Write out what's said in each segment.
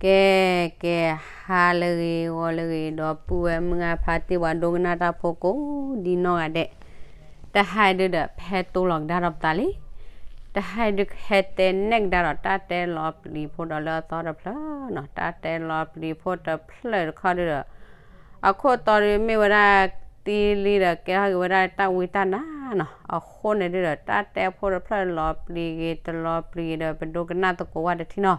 ကဲ ကဲ ဟါလၢအဂ့ၤ ဂီၤလၢအဂ့ၤ ဒီပုၢ်ဝဲၢ်မုၢ်ဂၢ်ဖါတံၢ် ပှၤဒိကနၣ်တၢ်ဖိကိးဒ်နီၢ်ဂၤဒဲး, တဟါဒုဒီး ဖဲတိလီၤကဒါဒီးပသးလံ. တဟါဒုကဟဲတဲနဲၣ်ကဒါဒီး တၢ်တဲလီၤပျံၤဖိဒီးလၢအသီတဖျၢၣ်နီၤ, တၢ်တဲလီၤပျံၤဖိတဖျၢၣ်တခီဒုဒီး အခိၣ်တီဒုမ့ၢ်ဝဲဒၣ်တံလံဒီး ကဲထီၣ်က့ၤဝဲဒၣ်တၢ်ဝံတၢ်နါနီၤ, အဃိန့ၣ်ဒုဒီး တၢ်တဲဖိတဖျၢၣ်လီၤပျံၤဂ့ၤ တလီၤပျံၤဂ့ၤဒီး ပဒိကနၣ်သကိးဝဲတထံၣ်နီၤ,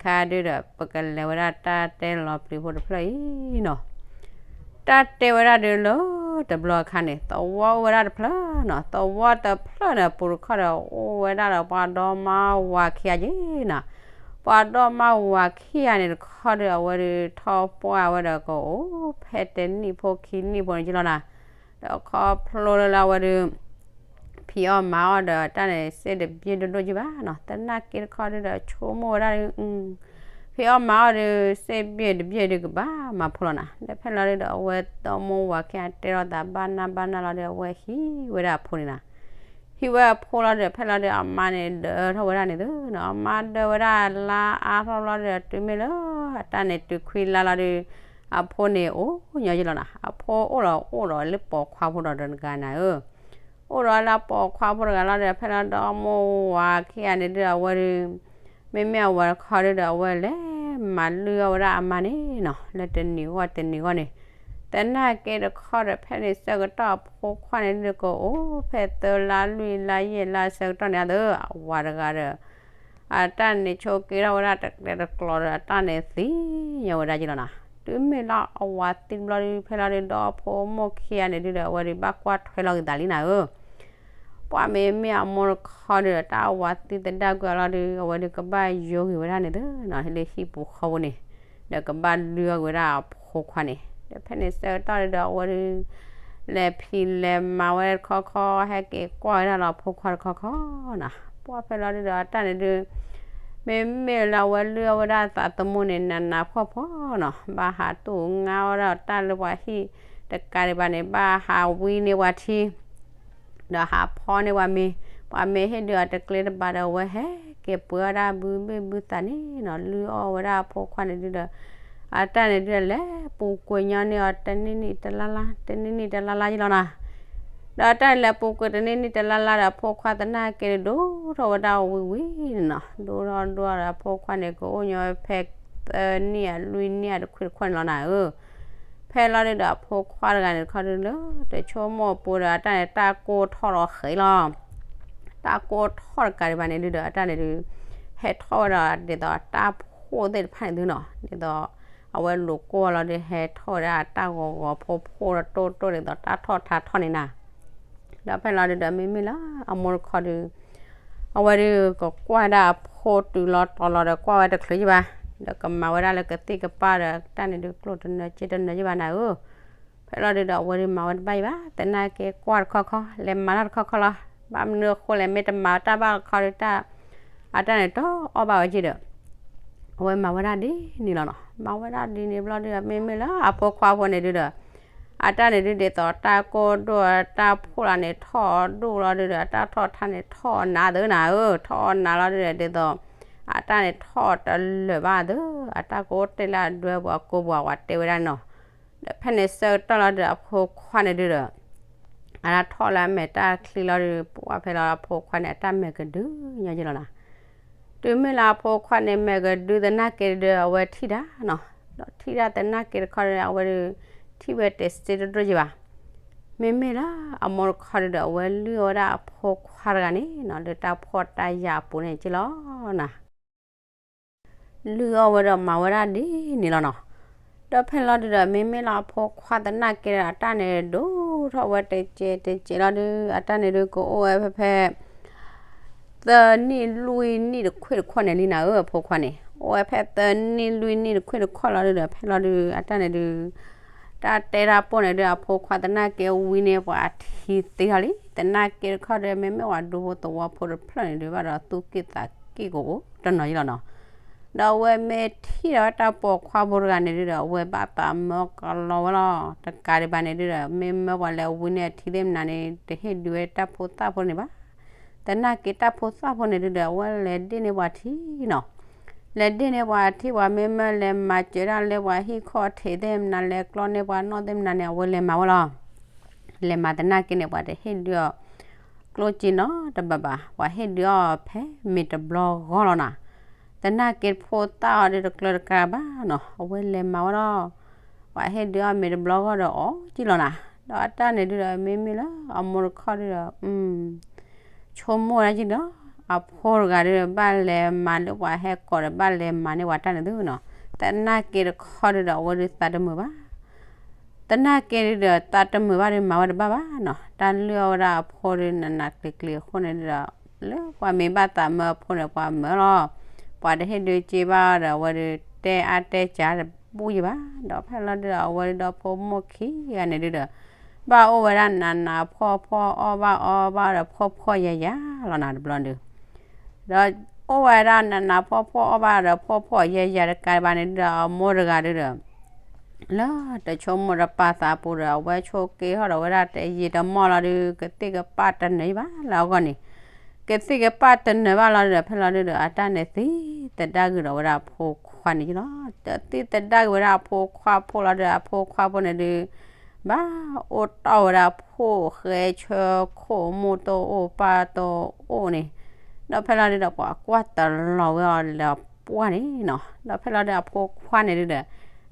ခါဒုဒီး ပကလဲၤဝဲဒၣ်တၢ်တဲလီၤပျံၤဖိတဖျၢၣ်အံၤနီၤ. တၢ်တဲဝဲဒၣ်ဒုလၢ တဘျီအခါန့ၣ် သဝီအိၣ်ဝဲဒၣ်တဖျၢၣ်နီၤ, သဝီတဖျၢၣ်န့ၣ် အပူၤတခီဒီး အိၣ်ဝဲဒၣ်ဒီးပှၤဒီမါဝၤခံဂၤက့နီၤ, ပှၤဒီမါဝၤခံဂၤန့ၣ်တခီဒီး အဝဲဒုးထီၣ်ပှၢ်ဝဲဒီး ကအိၣ်ဖဲတနံၣ်ဖိခံနံၣ်ဖိန့ၣ်က့လီၤနီၤ, ဒီးခီဖျိလၢလၢအဝဲဒုး ဖံးအီၣ်မၤအီၣ်ဒီးတၢ်န့ၣ် စ့တဘ့ၣ်ဒိၣ်ဒိၣ်က့ဘၣ်နီၤ, သနာ်က့တခီဒုဒီး ဆိကမိၣ်ဝဲဒၣ်ဒု ဖံးအီၣ်မၤအီၣ်ဒုး စ့ဘ့ၣ်တဘ့ၣ်ဒုကဘၣ်မၤဖိလီၤနီၤ, ဒီးဖဲလီၤဒုဒီး အဝဲဒီမါဝၤခံဂၤတဲလိာ်သးဘၣ်နၢ်ဘၣ်နၢ်လီၤဒီး အဝဲဟံးဝဲဒၣ်အဖိန့ၣ်နီၤ, ဟံးဝဲအဖိလီၤဒီး ဖဲလီၤဒုဒီး အမါန့ၣ်ဒၢထီၣ်ဝဲဒၣ်န့ၣ်သုနီၤ, အမါဒၢဝဲဒၣ်လါအါထီၣ်လီၤဒီး တုၤမ့ၢ်လၢ အတၢ်န့ၣ်တုၤခွံလါလီၤဒုး အဖိန့ၣ်အိၣ်ညီက့လီၤနီၤ, အဖိအိၣ်ဒီးအိၣ်ဒီးလၢပိာ်ခွါဖိဒီးတဂၤနၤဧၢ အိၣ်ဒီးလၢပိာ်ခွါဖိတဂၤလီၤဒီး ဖဲလီၤဒီးဒီမါဝၤခံဂၤန့ၣ်ဒုဒီး အဝဲဒုး မ့မ့ၢ်အဝၤတခီဒုဒီး အဝဲလဲၤမၤလုၢ်အီၣ်ဝဲဒၣ်အမါန့ၣ်နီၤ, လၢတနံၤဂီၢ်တနံၤဂီၢ်န့ၣ်, သနာ်က့တခီဒီး ဖဲန့ၣ်ဆၢကတီၢ်အဖိခွါန့ၣ်ဒုဒီး ကအိၣ်ဖဲသၢလါလွံၢ်လါယဲၢ်လါဆၢကတီၢ်န့ၣ်အသိး အဝၤတဂၤဒီး အတၢ်န့ၣ်ဆိးက့ထီၣ်ဝဲဒၣ်တကျဲတကျီၤဒီး အတၢ်န့ၣ်သံညီဝဲဒၣ်က့လီၤနီၤ, တုၤမ့ၢ်လၢအဝၤသံတဘျီဒုး ဖဲလီၤဒုး ဒီဖိမိၢ်ခံဂၤန့ၣ်ဒုဒီး အဝဲဒုးဘၣ်ကွၢ်ထွဲလီၤက့ၤသးလံနၤဧၢ ပှၤမ့မ့ၢ်အမိၢ်တခီဒီး တၢ်အဝၤသံသဒၣ်ကွံာ်အီၤလီၤဒီး အဝဲဒုးကဘၣ်ယိၤဂ့ၤဝဲဒၣ်န့ၣ်သုနီၤ, လၢဟံၣ်ပူၤဃီပူၤန့ၣ်, ဒီးကဘၣ်လုၢ်အီၣ်ဝဲဒၣ်အဖိခွါန့ၣ်, ဒီးဖဲန့ၣ်ဆၢကတီၢ်ဒုဒီး အဝဲဒုး လဲၤဖံးလဲၤမၤဝဲတခီခီ ဟဲက့ၤကွၢ်ဝဲဒၣ်လီၤအဖိခွါတခီခီ နီၤ, ပှၢ်ဖဲလီၤဒုဒီး အတၢ်န့ၣ်ဒုး မ့မ့ၢ်လၢအဝဲလုၢ်အီၣ်ဝဲဒၣ်သးသမူန့ၣ် နးနးဖှီၣ်ဖှီၣ်နီၤ, ဘၣ်ဟးတူၢ်ငါအီၣ်ဝဲဒၣ်တၢ်လၢပှၤဟံၣ်တကးဒံးဘၣ်န့ၣ် ဘၣ်ဟးဝံန့ၢ်ပှၤထံ ဒီးဟးဖီန့ၢ်ပှၤမ့ၤ, ပှၤမ့ၤဟ့ၣ်ဒုးအီၤတကျ့တဘၣ်ဒီး အဝဲဟဲက့ၤပှ့ၤဝဲဒၣ်ဘုဘ့ၣ်ဘုသးန့ၣ်နီၤ, လုၢ်အီၣ်ဝဲဒၣ်အဖိခွါန့ၣ်ဒုဒီး အတၢ်န့ၣ်ဒုးလဲၤပူၤကွံာ်ညီန့ၢ်အီၤတနံၣ်နံၣ်တလါလါ တနံၣ်နံၣ်တလါလါယ့လီၤနီၤ, ဒီးအတၢ်လဲၤပူၤကွံာ်တနံၣ်နံၣ်တလါလါဒီး အဖိခွါသနာ်က့ဒုးဒိၣ်ထီၣ်ဝဲဒၣ်ဝံၤဝံၤနီၤ, ဒိၣ်ထီၣ်ဒိၣ်ဒီး အဖိခွါန့ၣ် ကအိၣ်ညီဖဲသၢနံၣ်အလွံၢ်နံၣ်အတခွံၣ်တခွံၣ်န့ၣ်လီၤနၤဧၢ ဖဲလီၤဒုဒီးအဖိခွါတဂၤန့ၣ်တခီဒုဒီး တဆိကမိၣ်အပူၤဒီး အတၢ်န့ၣ်တၢ်ကိၢ်ထီၣ်လီၤဃဲၤလီၤ, တၢ်ကိၢ်ထီၣ်တကးဒံးဘၣ်န့ၣ်ဒုဒီး အတၢ်န့ၣ်ဒုး ဟဲထီၣ်ဝဲဒီးဒ်သိးတၢ်ဖှိၣ်သ့ၣ်တဖၣ်န့ၣ်သုနီၤ, ဒ်သိး အဝဲလူၤကိၢ်လီၤဒုး ဟဲထီၣ်ဝဲဒၣ်တၢ်ဂီၤဂီၤဖိဖိဒီးတိၢ်တိၢ်ဒ်သိးတၢ်ထီၣ်ထးထီၣ်န့ၣ်နၤ ဒီးဖဲလီၤဒုဒီး မ့မ့ၢ်လၢအမိၢ်တခီဒုး အဝဲဒုးကကွၢ်ဒၣ်အဖိတုၤလီၤတီၤလီၤဒီး ကွၢ်ဝဲတချုးယံၢ်ဘၣ်, ဒီးကမၤဝဲဒၣ်လၢကသံၣ်ကပၢ်ဒီး တၢ်န့ၣ်ဒုးကျိၣ်တနၢၤစ့တနၢၤယံၢ်ဘၣ်နၤဧၢ, ဖဲလီၤဒုဒီး အဝဲဒုးမၤဝဲတဘၣ်ယံၢ်ဘၣ်, သနာ်က့ကွၢ်တခီခီ လဲၤမၤတၢ်တခီခီလီၤ, ဘၣ်မနုၤအဃိလဲၣ် မ့ၢ်တမၤတၢ်ဘၣ်တခီဒုး တၢ် အတၢ်န့ၣ်တအီၣ်ဘၣ်ဝဲက့ဒီး အဝဲမၤဝဲဒၣ်ဒ်န့ၣ်လီၤနီၤ, မၤဝဲဒၣ်ဒ်န့ၣ်ဘျီဒုး မ့မ့ၢ်လၢအဖိခွါဖိန့ၣ်ဒုဒီး အတၢ်န့ၣ်ဒုးဒ်သိးတၢ်ကိၢ်ဒိၣ်တၢ်ဖှိၣ်လီၤန့ၣ်ထီၣ်ဒိၣ်လီၤဒုဒီး အတၢ်ထီၣ်ထးန့ၣ်ထီၣ်နးသုနီၤဧၢ, ထီၣ်နးလီၤဒုဒီး ဒ်သိး အတၢ်န့ၣ်ထီၣ်တလၢာ်ဘၣ်သု, အတၢ်ကအိၣ်တ့ၢ်လၢအဒွဲပူၤအကိာ်ပူၤ အဝၤတဲဝဲဒၣ်န့ၣ်နီၤ, ဒီးဖဲန့ၣ်ဆၢကတီၢ်လီၤဒုး အဖိခွါန့ၣ်ဒုဒီး အတၢ်ထီၣ်လၢအမဲာ်တၢ်ချံလီၤဒုး ပှၢ်ဖဲလီၤအဖိခွါန့ၣ် အတၢ်မဲာ်ကဒုညီက့လီၤနီၤ, တုၤမ့ၢ်လၢအဖိခွါန့ၣ် မဲာ်ကဒုသနာ်က့ဒုး အဝဲထံၣ်တၢ်နီၤ, ဒီးထံၣ်တၢ်သနာ်က့တခီဒုး အဝဲဒုး ထံၣ်ဝဲတစ့တဒိၣ်ယံၢ်ဘၣ်, မ့မ့ၢ်လၢအမိၢ်တခီဒုဒီး အဝဲလုၢ်အီၣ်ဝဲဒၣ်အဖိခွါတဂၤန့ၣ်နီၤ လၢတၢ်ဖှီၣ်တၢ်ယာ်အပူၤန့ၣ်က့လီၤနီၤ လုၢ်အီၣ်ဝဲဒီးမၤဝဲဒၣ်ဒ်န့ၣ်လီၤနီၤ, ဒီးဖဲလီၤဒုဒီး မ့မ့ၢ်လၢအဖိခွါသနာ်က့ဒီး အတၢ်န့ၣ်ဒိၣ်ထီၣ်ဝဲတစဲးတစဲးလီၤဒုး အတၢ်န့ၣ်ဒုးကအိၣ်ဝဲဖဲဖဲ သၢနံၣ်လွံၢ်နံၣ်တခွံၣ်တခွံၣ်န့ၣ်လံနၤဧၢ အဖိခွါန့ၣ်, အိၣ်ဝဲဖဲသၢနံၣ်လွံၢ်နံၣ်တခွံၣ်တခွံၣ်လီၤဒုဒီး ဖဲလီၤဒုး အတၢ်န့ၣ်ဒုး တၢ်တဲတၢ်ပိၢ်န့ၣ်ဒုး အဖိခွါသနာ်က့ဝံန့ၢ်ပှၤအထံသ့ထီၣ်လံ, သနာ်က့တခီဒီး မ့မ့ၢ်ပှၤဒူဖိသဝီဖိတဖျၢၣ်န့ၣ်ဒုး ဘၣ်ဒီးသူၣ်က့ၣ်သးက့ၣ်ကအိၣ်တနီၤယံၢ်လီၤနီၤ, ဒီးအဝဲမ့ၢ်ထံၣ်ဒီးတၢ်ပိာ်ခွါဖိတဂၤန့ၣ်ဒုဒီး အဝဲဘၣ်သးမၢကလီဝဲလီၤ, တကးဒံးဘၣ်န့ၣ်ဒုဒီး မ့ၢ်မၢပှၤလဲၤဝံန့ၢ်အထံသ့ၣ်မနုၤန့ၣ် တဟ့ၣ်ဒုးဝဲတၢ်ဖိသၣ်ဖိန့ၣ်ဘၣ်, သနာ်က့တၢ်ဖိသၣ်ဖိန့ၣ်ဒုဒီး အဝဲလဲၤဒ့ၣ်န့ၢ်ပှၤထံနီၤ လဲၤဒ့ၣ်န့ၢ်ပှၤထံ ပှၤမ့ၢ်မၢလဲၤမၤစၢၤဒၣ်လၢပှၤဟံၣ်ခီၣ်ထံးသ့ၣ်မနုၤ လဲၤကျီန့ၢ်ပှၤနီၣ်သ့ၣ်မနုၤန့ၣ် အဝဲလဲၤမၤဝဲလီၤ. လဲၤမၤသနာ်က့န့ၣ် ပှၤတဟ့ၣ်ဒုးအီၤ ကျိၣ်စ့နီတဘၣ်ဘၣ်, ပှၤဟ့ၣ်ဒုးအီၤဖဲမ့ၤတဘျီဂီၢ်လီၤနၤ. သနာ်က့တဖိသၣ်အီၤဒုးတကျၢၤတကါဘၣ်နီၤ, အဝဲလဲၤမၤဝဲလီၤ. ပှၤဟ့ၣ်ဒုးအီၤမ့ၤတဘျီဂီၢ်ဒီးအီၣ်ကံလီၤနၤ. ဒီးအတၢ်န့ၣ်ဒုးဒီး မ့မ့ၢ်လၢအမိၢ်တခီဒုးဒီး ဆိကမိၣ်ဝဲဒၣ်က့ဒီး အဖိတဂၤဒုးဒီး ဘၣ်လဲၤမၤလၢပှၤဟဲကိးဒီး ဘၣ်လဲၤမၤန့ၢ်ပှၤတၢ်န့ၣ်သုနီၤ. သနာ်က့တခီဒုးဒီး အဝဲဒုးသးတမုာ်ဘၣ်. သနာ်က့ဒုးဒီး သးတမုာ်ဘၣ်ဒုးမၤဝဲတဘၣ်ဘၣ်နီၤ. တၢ်လုၢ်အီၣ်ဝဲဒၣ်အဖိဒုးနးနးကျံၤကျံၤအဃိန့ၣ်ဒုးဒီး လၢပှၤမ့ၢ်ဘၣ်သးမၢအဖိန့ၣ် ပှၤမၢလီၤ. ပှၤတဟ့ၣ်ဒုးစ့ဘၣ်ဒီး အဝဲဒုးတဲအါတဲစှၤတဘူၣ်ယံၤဘၣ်. ဒီးဖဲလီၤဒုးဒီးအဝဲဒုးဒီဖိမိၢ်ခံဂၤန့ၣ်ဒုးဒီး ဘၣ်အိၣ်ဝဲဒၣ်နးနးဖှီၣ်ဖှီၣ်အီၣ်ဘၣ်အီဘၣ်ဒီးဖှီၣ်ဖှီၣ်ယာ်ယာ်လီၤနၤတဘျီဒုး ဒီးအိၣ်ဝဲဒၣ်နးနးဖှီၣ်ဖှီၣ်အီၣ်ဘၣ်ဒီးဖှီၣ်ဖှီၣ်ယာ်ယာ်တကးဒံးဘၣ်န့ၣ်ဒုးဒီး အမိၢ်တဂၤဒုးဒီး လၢတဆိကမိၣ်တပာ်သးပူၤဒီး အဝဲဆိက့ၤထီၣ်ဒီးဝဲဒၣ်တယံာ်တမီၢ်လီၤဒုး ကသံၣ်ကပၣ်တနၢၤယံၤဘၣ်လၢအဂီၢ်န့ၣ် ကသံၣ်ကပၣ်တနၢၤဘၣ်လီၤဒုးဒီး ဖဲလီၤဒုးဒီး အတၢ်န့ၣ်သံသဒၣ်ဂ့ၤဒီးဝဲဒၣ်အဖိခွါန့ၣ်လီၤ. တသံသဒၣ်ဂ့ၤဝဲဒၣ်အဖိခွါဖိလီၤဒုးဒီး အဖိခွါဖိန့ၣ်ဒုး ဘၣ်အိၣ်တီၢ်ဝဲဒၣ်ဖိၣ်ဃဲဆၢခိၣ် မိၢ်တအိၣ်ပၢ်တအိၣ်န့ၣ် ဒီးဖဲလီၤဒုးဒီး ပှၤကွၢ်တလီၤဝဲအီၤလၢပှၢ်န့ၣ်နီၤ. ဒီးဖဲလီၤဒုးအဖိခွါန့ၣ်ဒုးဒီး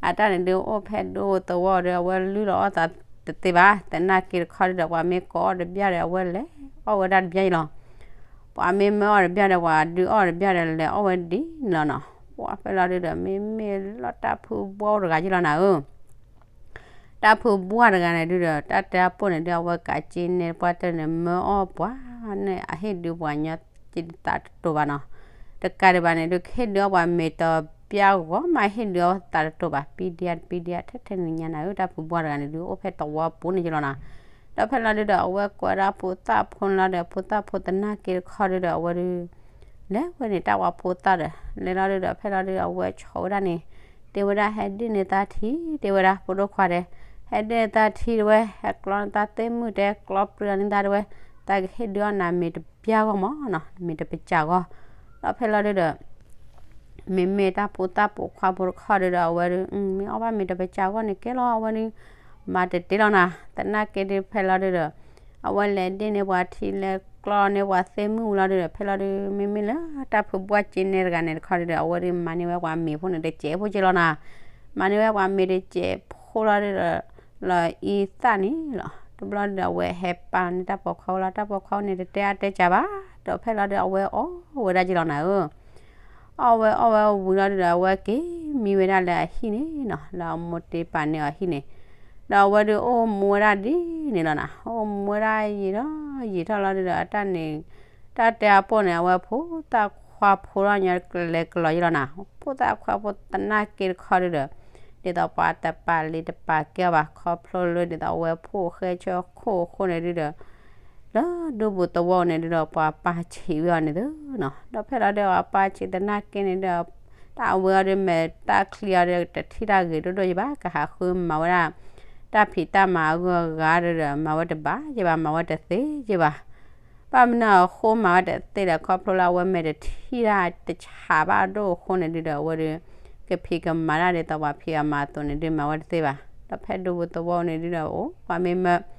အတၢ်န့ၣ်ဒုးအိၣ်ဖဲဒိသဝီဒုး အဝဲလုၢ်လီၤအီၣ်သးတသ့ဘၣ်. သနာ်က့တခီဒုးဒီး ပှၤမ့ၢ်ကိးအီၣ်တဘျီဒီး အဝဲလဲၤအီၣ်ဝဲဒၣ်တဘျီအံၤလီၤ. ပှၤမ့ၢ်မၢအီၣ်တဘျီဒီး ပှၤဒုးအီၣ်တဘျီဒီး လဲၤအီၣ်ဝဲဒ်န့ၣ်လီၤနီၤ. ပှၤဖဲလီၤဒုးဒီး မ့မ့ၢ်လီၤတၢ်ဖုဘှီတဂၤယံၤလီၤနၤဧၢ တၢ်ဖုဘှီတဂၤန့ၣ်ဒုးဒီး တၢ်တဲအပိၢ်န့ၣ်ဒုး အဝဲကးက့ၤနဲပှၢ်တၢၢ်န့ၣ် မၢအီၣ်ပှၤန့ၣ် အဟ့ၣ်ဒုးပှၤညီက့သးတတိၤဘၣ်နီၤ. တကးဒံးဘၣ်န့ၣ်ဒုး ကဟ့ၣ်ဒုးအီၣ်ပှၤမ့ၤတဘျီဂီၢ်မး ဟ့ၣ်ဒုးအီၣ်သးတတိၤဘၣ် ပံဒံယါ ပံဒံယါ ထဲထဲန့ၣ်ညါနၤဧၢ တၢ်ဖုဘှီတဂၤန့ၣ်ဒုး အိၣ်ဖဲသဝီပူၤန့ၣ်ယံၤလီၤနၤ. ဒီးဖဲလီၤဒုးဒီး အဝဲကွဲးဒၣ်ဖိသၣ်ဖိန့ၣ်လီၤဒီး ဖိသၣ်ဖိသနာ်က့တခီဒုးဒီး အဝဲဒုး လဲၤဝဲန့ၣ်တၢ်ဝၤဖိသၣ်ဒီး လဲၤလီၤဒုးဒီး ဖဲလီၤဒုးဒီး အဝဲဆီၣ်ဝဲဒၣ်န့ၣ် တဲဝဲဒၣ်ဟဲဒ့ၣ်န့ၢ်သးထံ တဲဝဲဒၣ်ဖိဒိၣ်ခွါတဲ ဟဲဒ့ၣ်န့ၢ်သးထံတဲဝဲ ဟဲကျီန့ၢ်သးသ့ၣ်မုၣ်တဲ ကျီပျုၤန့ၢ်သးတဲဝဲ သးကဟ့ၣ်ဒုးအီၣ်နၤမ့ၤတဘျီဂီၢ်မးနီၤ မ့ၤတပစၢ်ဂီၢ်. ဒီးဖဲလီၤဒုးဒီး မ့မ့ၢ်တၢ်ဖိသၣ်ပိာ်ခွါဖိတခီဒုးဒီး အဝဲဒုး မ့ၢ်အီၣ်ဘၣ်မ့ၤတပစၢ်ဂီၢ်န့ၣ်ကဲလီၤ အဝဲဒုး မၤတတ့လီၤနၤ သနာ်က့ဒုးဖဲလီၤဒုးဒီး အဝဲလဲၤဒ့ၣ်န့ၢ်ပှၤထံလဲၤကျီန့ၢ်ပှၤသ့ၣ်မုၣ်လီၤဒုးဒီး ဖဲလီၤဒုး မ့မ့ၢ်လၢတၢ်ဖုဘှီက့နဲတဂၤန့ၣ်တခီဒုးဒီး အဝဲဒုးမၤန့ၢ်ဝဲပှၤမ့ၤဖိန့ၣ်တစဲးဖိက့လီၤနၤ မၤန့ၢ်ဝဲပှၤမ့ၤတစဲးဖိလီၤဒုးဒီး လီၤအံသၣ်န့ၣ်လီၤ. တဘျီဒုးဒီး အဝဲဟဲပာ်န့ၢ်တၢ်ပိာ်ခွါဖိလီၤ တၢ်ပိာ်ခွါဖိန့ၣ်တတဲအါတဲစှၤဘၣ် ဒီးဖဲလီၤဒုး အဝဲအီၣ်ဝဲဒၣ်က့လီၤနၤဧၢ အီၣ်ဝဲအီၣ်ဝဲဝံၤလီၤဒုးဒီး အဝဲက့ၤမံဝဲဒၣ်လၢအဟံၣ်န့ၣ်နီၤ လၢအမိၢ်တ့ပာ်န့ၢ်အီၤဟံၣ်န့ၣ် ဒီးအဝဲဒုးအိၣ်မူဝဲဒၣ်ဒ်န့ၣ်လီၤနၤ အိၣ်မူဝဲဒၣ်ယံာ်ထီၣ်ယံာ်ထီၣ်လီၤဒုးဒီး အတၢ်န့ၣ် တၢ်တဲအပိၢ်န့ၣ် အဝဲဖိသၣ်ခွါဖိလီၤညီကလဲၤကလီၤယံၤလီၤနၤ ဖိသၣ်ခွါဖိသနာ်က့တခီဒုးဒီး ဒ်သိးပှၤတပာ်လံတပာ်ကဲအီၤဘၣ် ခီဖျိလၢဒ်သိးအဝဲဖိၣ်ဃဲဆၢခိၣ်အဃိန့ၣ်ဒုးဒီး လၢဒူပူၤသဝီန့ၣ်ဒုးဒီး ပှၤပာ်ဆံးဝဲအီၤန့ၣ်သုနီၤ ဒီးဖဲလီၤဒုး ပှၤပာ်ဆံးသနာ်က့န့ၣ်ဒီး တၢ်အဝဲအီၤဒုး မဲာ်တၢ်ချံအီၤဒုး တထံၣ်တၢ်ဂ့ၤဒိၣ်ဒိၣ်ယဘၣ် ကဟးဃုမၤဝဲဒၣ် တၢ်ဖံးတၢ်မၤအဂုၤအဂၤဒုးဒီး မၤဝဲတဘၣ်ယဘၣ် မၤဝဲတသ့ယဘၣ် ဘၣ်မနုၤအဃိမၤဝဲတသ့ဒီး ခီဖျိလၢအဝဲမဲာ်တထံၣ်တၢ်တဆးဘၣ်အဒိၣ်အဃိန့ၣ်ဒုးဒီး အဝဲဒုး ကဖံးကမၤတၢ်ဒ်သိးပှၤဖံးအမၤအသိးန့ၣ်ဒုး မၤဝဲတသ့ဘၣ် ဒီးဖဲဒူပူၤသဝီန့ၣ်ဒုးဒီး အိၣ် ပှၤမ့ၢ်မၢ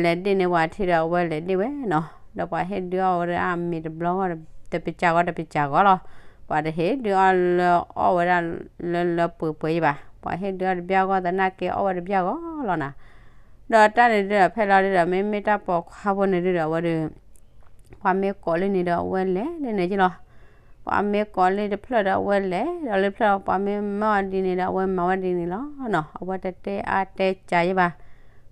လဲၤဒ့ၣ်န့ၢ်ပှၤထံဒီး အဝဲလဲၤဒ့ၣ်ဝဲနီၤ ဒီးပှၤဟ့ၣ်ဒုးအီၣ်ဝဲဒၣ်အမ့ၤတဘျီဂီၢ် တပစၢ်ဂီၢ်တပစၢ်ဂီၢ်လီၤ ပှၤတဟ့ၣ်ဒုးအီၣ်လၢအီၣ်ဝဲဒၣ်လၢလၢပှဲၤပှဲၤယဘၣ် ပှၤဟ့ၣ်ဒုးအီၣ်တဘျီဂီၢ်သနာ်က့အီၣ်ဝဲတဘျီဂီၢ်လီၤနၤ ဒီးတၢ်န့ၣ်ဒုးဒီး ဖဲလီၤဒုးဒီး မ့မ့ၢ်တၢ်ပိာ်ခွါဖိန့ၣ်ဒုးဒီး အဝဲဒုး ပှၤမ့ၢ်ကိးလံန့ၣ်ဒီး အဝဲလဲၤလံန့ၣ်က့လီၤ ပှၤမ့ၢ်ကိးလံတဖျၢၣ်ဒီး အဝဲလဲၤဒီးလံတဖျၢၣ် ပှၤမ့ၢ်မၢအီၤဒ်န့ၣ်ဒီး အဝဲမၤဝဲဒ်န့ၣ်လီၤနီၤ အဝဲတတဲအါတဲစှၤယဘၣ်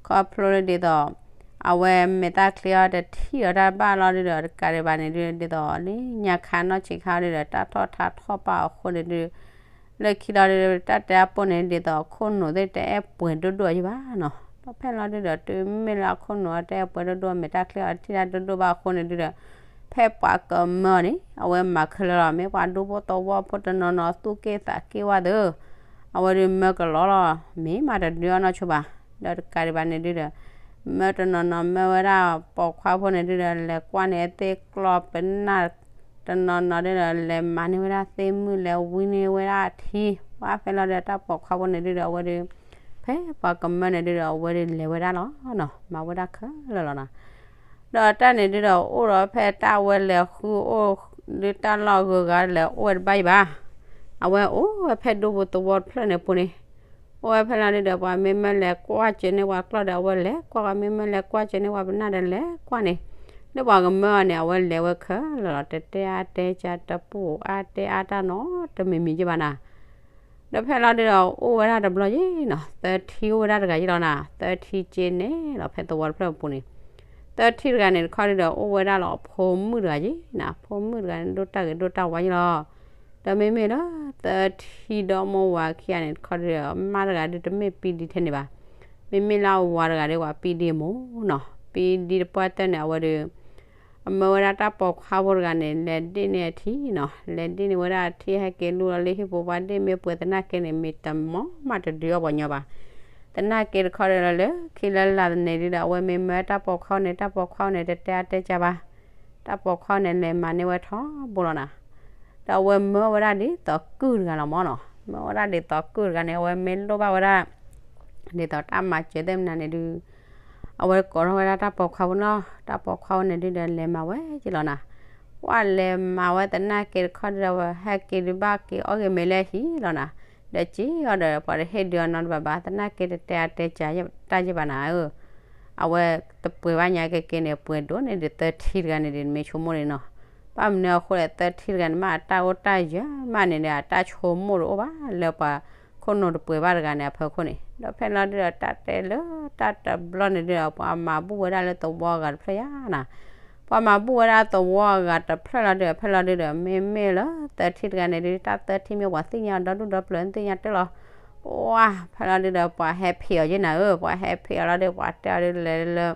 ခီဖျိလၢဒ်သိး အဝဲမဲာ်တၢ်ချံအီၤတထံၣ်ဒီးတၢ်ဘၣ်လီၤဒုးဒီး တကးဒံးဘၣ်န့ၣ်ဒုး ဒ်သိးလၢညါခါနီၢ်ဆံးခါဒုးဒီး တၢ်ထီၣ်ထါထီၣ်ပာ်အဃိန့ၣ်ဒုး လၢခံလီၤဒုး တၢ်တဲအပိၢ်န့ၣ် ဒ်သိးအခိၣ်နူာ်သ့ၣ်တအဲၣ်ပှဲၤဒိၣ်ဒိၣ်ယဘၣ်နီၤ ဒီးဖဲလီၤဒုးဒီး တုၤမ့ၢ်လၢအခိၣ်နူာ်အတအဲၣ်ပှဲၤဒိၣ်ဒိၣ် မဲာ်တၢ်ချံအီၤတထံၣ်တၢ်ဒိၣ်ဒိၣ်ဘၣ်အဃိန့ၣ်ဒုးဒီး ဖဲပှၤကမၢအီၤန့ၣ် အဝဲမၤခဲလၢာ်လီၤ မ့ၢ်ပှၤဒူဖိသဝီဖိတနီၤနီၤသူၣ်က့ၣ်သးက့ၣ်ဝဲသ့ၣ် အဝဲဒုးမၢကလီလီၤ မ့ၢ်မးတဒုးအီၣ်နီၢ်ဆိဘၣ် ဒီးတကးဒံးဘၣ်န့ၣ်ဒုးဒီး မၢတနီၤနီၤမၢဝဲဒၣ်ပိာ်ခွါဖိန့ၣ်ဒုးဒီး လဲၤကွၢ်န့ၢ်အသ့ၣ်ကျီၢ်ပနၢ် တနီၤနီၤဒုဒီး လဲၤမၤန့ၢ်ဝဲဒၣ်သ့ၣ်မုၣ် လဲၤဝံန့ၢ်ဝဲဒၣ်ထံ, ပှၢ်ဖဲလီၤဒုဒီး တၢ်ပိာ်ခွါဖိန့ၣ်ဒုဒီး အဝဲဒု ဖဲပှၤကမၢန့ၣ်ဒုဒီး အဝဲဒုလဲၤဝဲဒၣ်လီၤနီၤ, မၤဝဲဒၣ်ခဲလၢာ်လီၤနီၤ. ဒီးတၢ်န့ၣ်ဒုဒီး အိၣ်ဒီးဖဲတၢ်ဝဲလဲၤဃုအိၣ် ဒုတၢ်လီၢ်ဂုၤဂၤလဲၤအိၣ်ဝဲတဘၣ်အံၤဘၣ်, အဝဲအိၣ်ဝဲဖဲဒူပူၤသဝီတဖျၢၣ်န့ၣ်အပူၤန့ၣ်, အိၣ်ဝဲဖဲလီၤဒုဒီး ပှၤမ့မ့ၢ်လဲၤကွၢ်စၢၤန့ၢ်ပှၤကျီၢ်ဒီး အဝဲလဲၤကွၢ်, ပှၤမ့မ့ၢ်လဲၤကွၢ်စၢၤန့ၢ်ပှၤပနၢ်ဒီးလဲၤကွၢ်န့ၣ်, လၢပှၤကမၢအီၤန့ၣ် အဝဲလဲၤဝဲခဲလၢာ်လီၤ, တတဲအါတဲကၢ တပူၤအါတဲအါတၢ်နီတမံၤမံၤက့ဘၣ်နၤ. ဒီးဖဲလီၤဒုဒီး အိၣ်ဝဲဒၣ်တဘျီယ့ၣ်နီၤ, သၢထံအိၣ်ဝဲဒၣ်တဂၤယ့ၣ်လီၤနၤ, သၢထံက့န့ၣ်လီၤ ဖဲသဝီတဖျၢၣ်အပူၤန့ၣ်, သၢထံတဂၤန့ၣ်တခီဒုဒီး အိၣ်ဝဲဒၣ်လီၤအဖိမုၣ်တဂၤယ့ၣ်နၤ, ဖိမုၣ်တဂၤန့ၣ် ဒိၣ်တၢ်ဂ့ၤဒိၣ်တၢ်ဝါယ့ၣ်လီၤ. ဒီးမ့မ့ၢ်လၢ သၢထံဒီမိၢ်ဝၤခံဂၤန့ၣ်တခီဒုဒီး အမါတဂၤဒုတမ့ၢ်ပံဒံထဲန့ၣ်ဘၣ်, မ့မ့ၢ်လၢအဝၤတဂၤဒု ပှၤပံဒံမိၢ်နီၤ, ပံဒံတပှၢ်တၢၢ်န့ၣ် အဝဲဒု အမၢဝဲဒၣ်တၢ်ပိာ်ခွါဖိတဂၤန့ၣ် လဲၤဒ့ၣ်န့ၢ်အထံနီၤ, လဲၤဒ့ၣ်န့ၢ်ဝဲဒၣ်အထံ ဟဲက့ၤလူလီၤလၢဟံၣ်ပူၤ ပှၤဒ့ၣ်မ့ၢ်ပှဲၤသနာ်က့န့ၣ် မ့ၢ်တမီၤမးတဒုးအီၣ်ပှၤညီဘၣ်. သနာ်က့တခီဒုလီၤလၢခံလၢလာ်န့ၣ်ဒုဒီး အဝဲမ့ၢ်မၢတၢ်ပိာ်ခွါန့ၣ် တၢ်ပိာ်ခွါန့ၣ် တတဲအါတဲကၢဘၣ်, တၢ်ပိာ်ခွါန့ၣ် လဲၤမၤန့ၢ်ဝဲထီဘိလီၤနၤ. ဒီးအဝဲမၢဝဲဒၣ်ဒ်သိးကုၢ်တဂၤလီၤမၢ်နီၤ, မၢဝဲဒၣ်ဒ်သိးကုၢ်တဂၤန့ၣ် အဝဲမ့ၢ်လိၣ်ဘၣ်ဝဲဒၣ် ဒ်သိးတၢ်မၤစၢၤသ့ၣ်မနုၤန့ၣ်ဒု အဝဲကိးထီၣ်ဝဲဒၣ်တၢ်ပိာ်ခွါဖိနီၤ, တၢ်ပိာ်ခွါဖိန့ၣ်ဒုဒီး လဲၤမၤဝဲက့လီၤနၤ. ပှၤလဲၤမၤဝဲသနာ်က့တခီဒုဒီး အဝဲဟဲက့ၤဒုဘၣ်က့ၤအီၣ်ဂ့ၤမ့ၤလၢဟံၣ်လီၤနၤ. ဒီးက့ၤအီၤဒီး ပှၤတဟ့ၣ်ဒုးအီၤနီတဘျီဘၣ်, သနာ်က့တတဲအါတဲကၢတၢ်ယ့ၢ်ဘၣ်နၤဧၢ. အဝဲတပှဲၤဘၣ်ညါက့က့န့ၣ် ပှဲၤဒိၣ်န့ၣ်ဒုး သၢထံတဂၤန့ၣ်ဒုး မ့ၢ်ဆိကမိၣ်န့ၣ်နီၤ. ဘၣ်မနုၤအဃိလဲၣ် သၢထံတဂၤန့ၣ် မ့ၢ်အတၢ်အိၣ်တၢ်ယၢၤမးန့ၣ်ဒီး အတၢ်ဆိကမိၣ်တအိၣ်ဘၣ်လၢပှၤခိၣ်နူာ်တပှဲၤဘၣ်တဂၤန့ၣ်အဖီခိၣ်န့ၣ်. ဒီးဖဲလီၤဒုဒီး တၢ်တဲလၢတၢ်တဘျီန့ၣ်ဒုဒီး ပှၤမၤဘူၣ်ဝဲဒၣ်လၢသဝီအဂၤတဖျၢၣ်ယါနၤ. ပှၤမၤဘူၣ်ဝဲဒၣ်သဝီအဂၤတဖျၢၣ်လီၤဒုဒီး ဖဲလီၤဒုဒီး မ့မ့ၢ်လၢသၢထံတဂၤန့ၣ်ဒု တၢ်သၢထံမ့ၢ်ပှၤသ့ၣ်ညါအီၤဒီဒူၣ်ဒီပျၢၤသ့ၣ်ညါတၢ်လီၤ. ပှၤဖဲလီၤဒုဒီး ပှၤဟဲဖံးအီၤယ့ၢ်နၤဧၢ, ပှၤဟဲဖံးအီၤလီၤဒု ပှၤတဲအီၤဒုလဲၤလၢ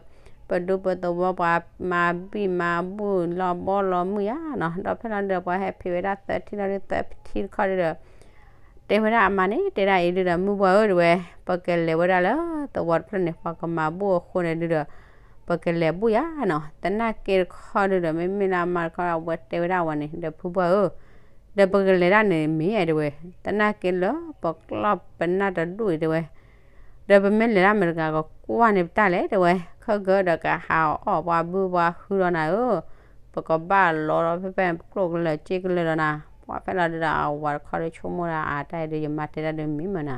ပဒူပသဝီ ပှၤမၤဘံၣ်မၤဘူၣ်လီၤဘီလီၤမုၢ်ယါနီၤ. ဒီးဖဲလီၤဒုဒီး ပှၤဟဲဖံးဝဲဒၣ်သၢထံလီၤဒု သၢထံတခီဒုဒီး တဲဝဲဒၣ်အမါန့ၣ် တဲဒၣ်အံၤဒုဒီး မုၢ်ပှၢ်ဧၢ တဲဝဲ, ပကလဲၤဝဲဒၣ်လၢသဝီတဖျၢၣ်န့ၣ် ပှၤကမၤဘူၣ်အဃိန့ၣ်ဒုဒီး ပကလဲၤဘူၣ်ယါနီၤ. သနာ်က့တခီဒုဒီး မ့မ့ၢ်လၢအမါတခီ အဝဲတဲဝဲဒၣ်ဝဲန့ၣ် ဒီးဖုပှၢ်ဧၢ ဒီးပကလဲၤဒၣ်န့ၣ်မ့ၢ်တဲဝဲ, သနာ်က့လၢပကျီၢ်ပနၢ်တဒူၣ်အံၤတဲဝဲ, ဒီးပမ့ၢ်လဲၤဒၣ်မ့ၢ်တဂၤကကွၢ်န့ၢ်ပတၢ်လဲၣ်တဲဝဲ, ခဲကၢဒီးကဟးအီၣ်ပှၤဘုပှၤဟုဒီးနၤဧၢ, ပကဘၣ်လီၤဒီးဖဲဖဲကျိၣ်ကလၢာ်စ့ကလၢာ်ဒီးနၤ. ပှၤဖဲလီၤဒုဒီး အဝၤတခီဒုဆိကမိၣ်ဒၣ်အတၢ်အံၤဒု ယမါတဲဒၣ်ဒုမ့ၢ်မနၤ,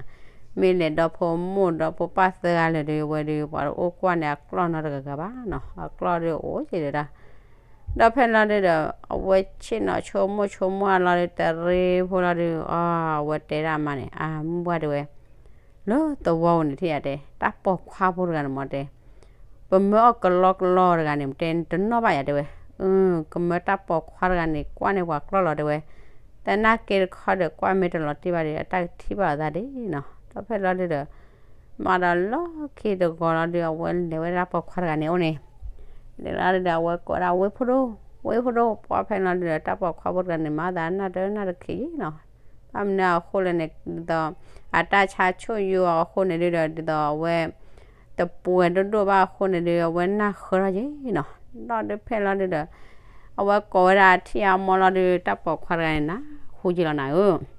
မ့ၢ်လဲၤဒီဖိမိၢ်ဒီဖိပၢ်သၢဂၤလၢာ်ဒု အဝဲဒု ပှၤတအိၣ်ကွၢ်န့ၢ်အကျီၢ်နီတဂၤဂၤဘၣ်နီၤ, အကျီၢ်ဒုအိၣ်က့ၤဒၣ် ဒီးဖဲလီၤဒုဒီး အဝဲဆ့ၣ်နီၤဆိကမိၣ်ဆိကမိၣ်အလီၤဒု တရ့ဖိလီၤဒု အဝဲတဲဒၣ်အမါန့ၣ် အမုၢ်ပှၢ်တဲဝဲ, လၢသဝီပူၤန့ၣ်ထံၣ်ယါတဲ တၢ်ပိာ်ခွါဖိတဂၤန့ၣ်မ့ၢ်တဲ, ပမၢအီၣ်ကလီကလီတဂၤန့ၣ် မ့ၢ်တဲတနီၣ်ဘၣ်ယါတဲဝဲ, ကမၢတၢ်ပိာ်ခွါတဂၤန့ၣ် ကွၢ်န့ၢ်ပှၤကျီၢ်လီၤတဲဝဲ, သနာ်က့တခီဒီး ကွၢ်မ့ၢ်တလီၤတံၢ်ဘၣ်ဒီး အတၢ်ကထံၣ်ဘၣ်အသးဒ်နီၤ. ဒီးဖဲလီၤဒုဒီး မၤဒီးလီၢ်ခံတဂီၤလီၤဒု အဝဲလဲၤဝဲဒၣ်ပိာ်ခွါတဂၤန့ၣ်အိၣ်န့ၣ်, လဲၤလီၤဒုဒီး အဝဲကိးဒၣ်ဝ့ၢ်ဖိဒိၣ်, ဝ့ၢ်ဖိဒိၣ် ပှၤဖဲလီၤဒုဒီး တၢ်ပိာ်ခွါဖိတဂၤန့ၣ် မၤသးနၢ်တနၢ်တခံနီၤ. ဘၣ်မနုၤအဃိလဲၣ်န့ၣ် ဒ်သိး အတၢ်ဆါဆိၣ်ယိအီၤအဃိန့ၣ်ဒုဒီး ဒ်သိးအဝဲ တပှဲၤဒိၣ်ဒိၣ်ဘၣ်အဃိန့ၣ်ဒု အဝဲနၢ်ဃၢထီၣ်က့ၤနီၤ. ဒီးဒုဖဲလီၤဒုဒီး အဝဲကိးဝဲဒၣ်အထံၣ်အမီၤလီၤဒု တၢ်ပိာ်ခွါတဂၤန့ၣ် နၢ်ဟူက့ၤလီၤနၤဧၢ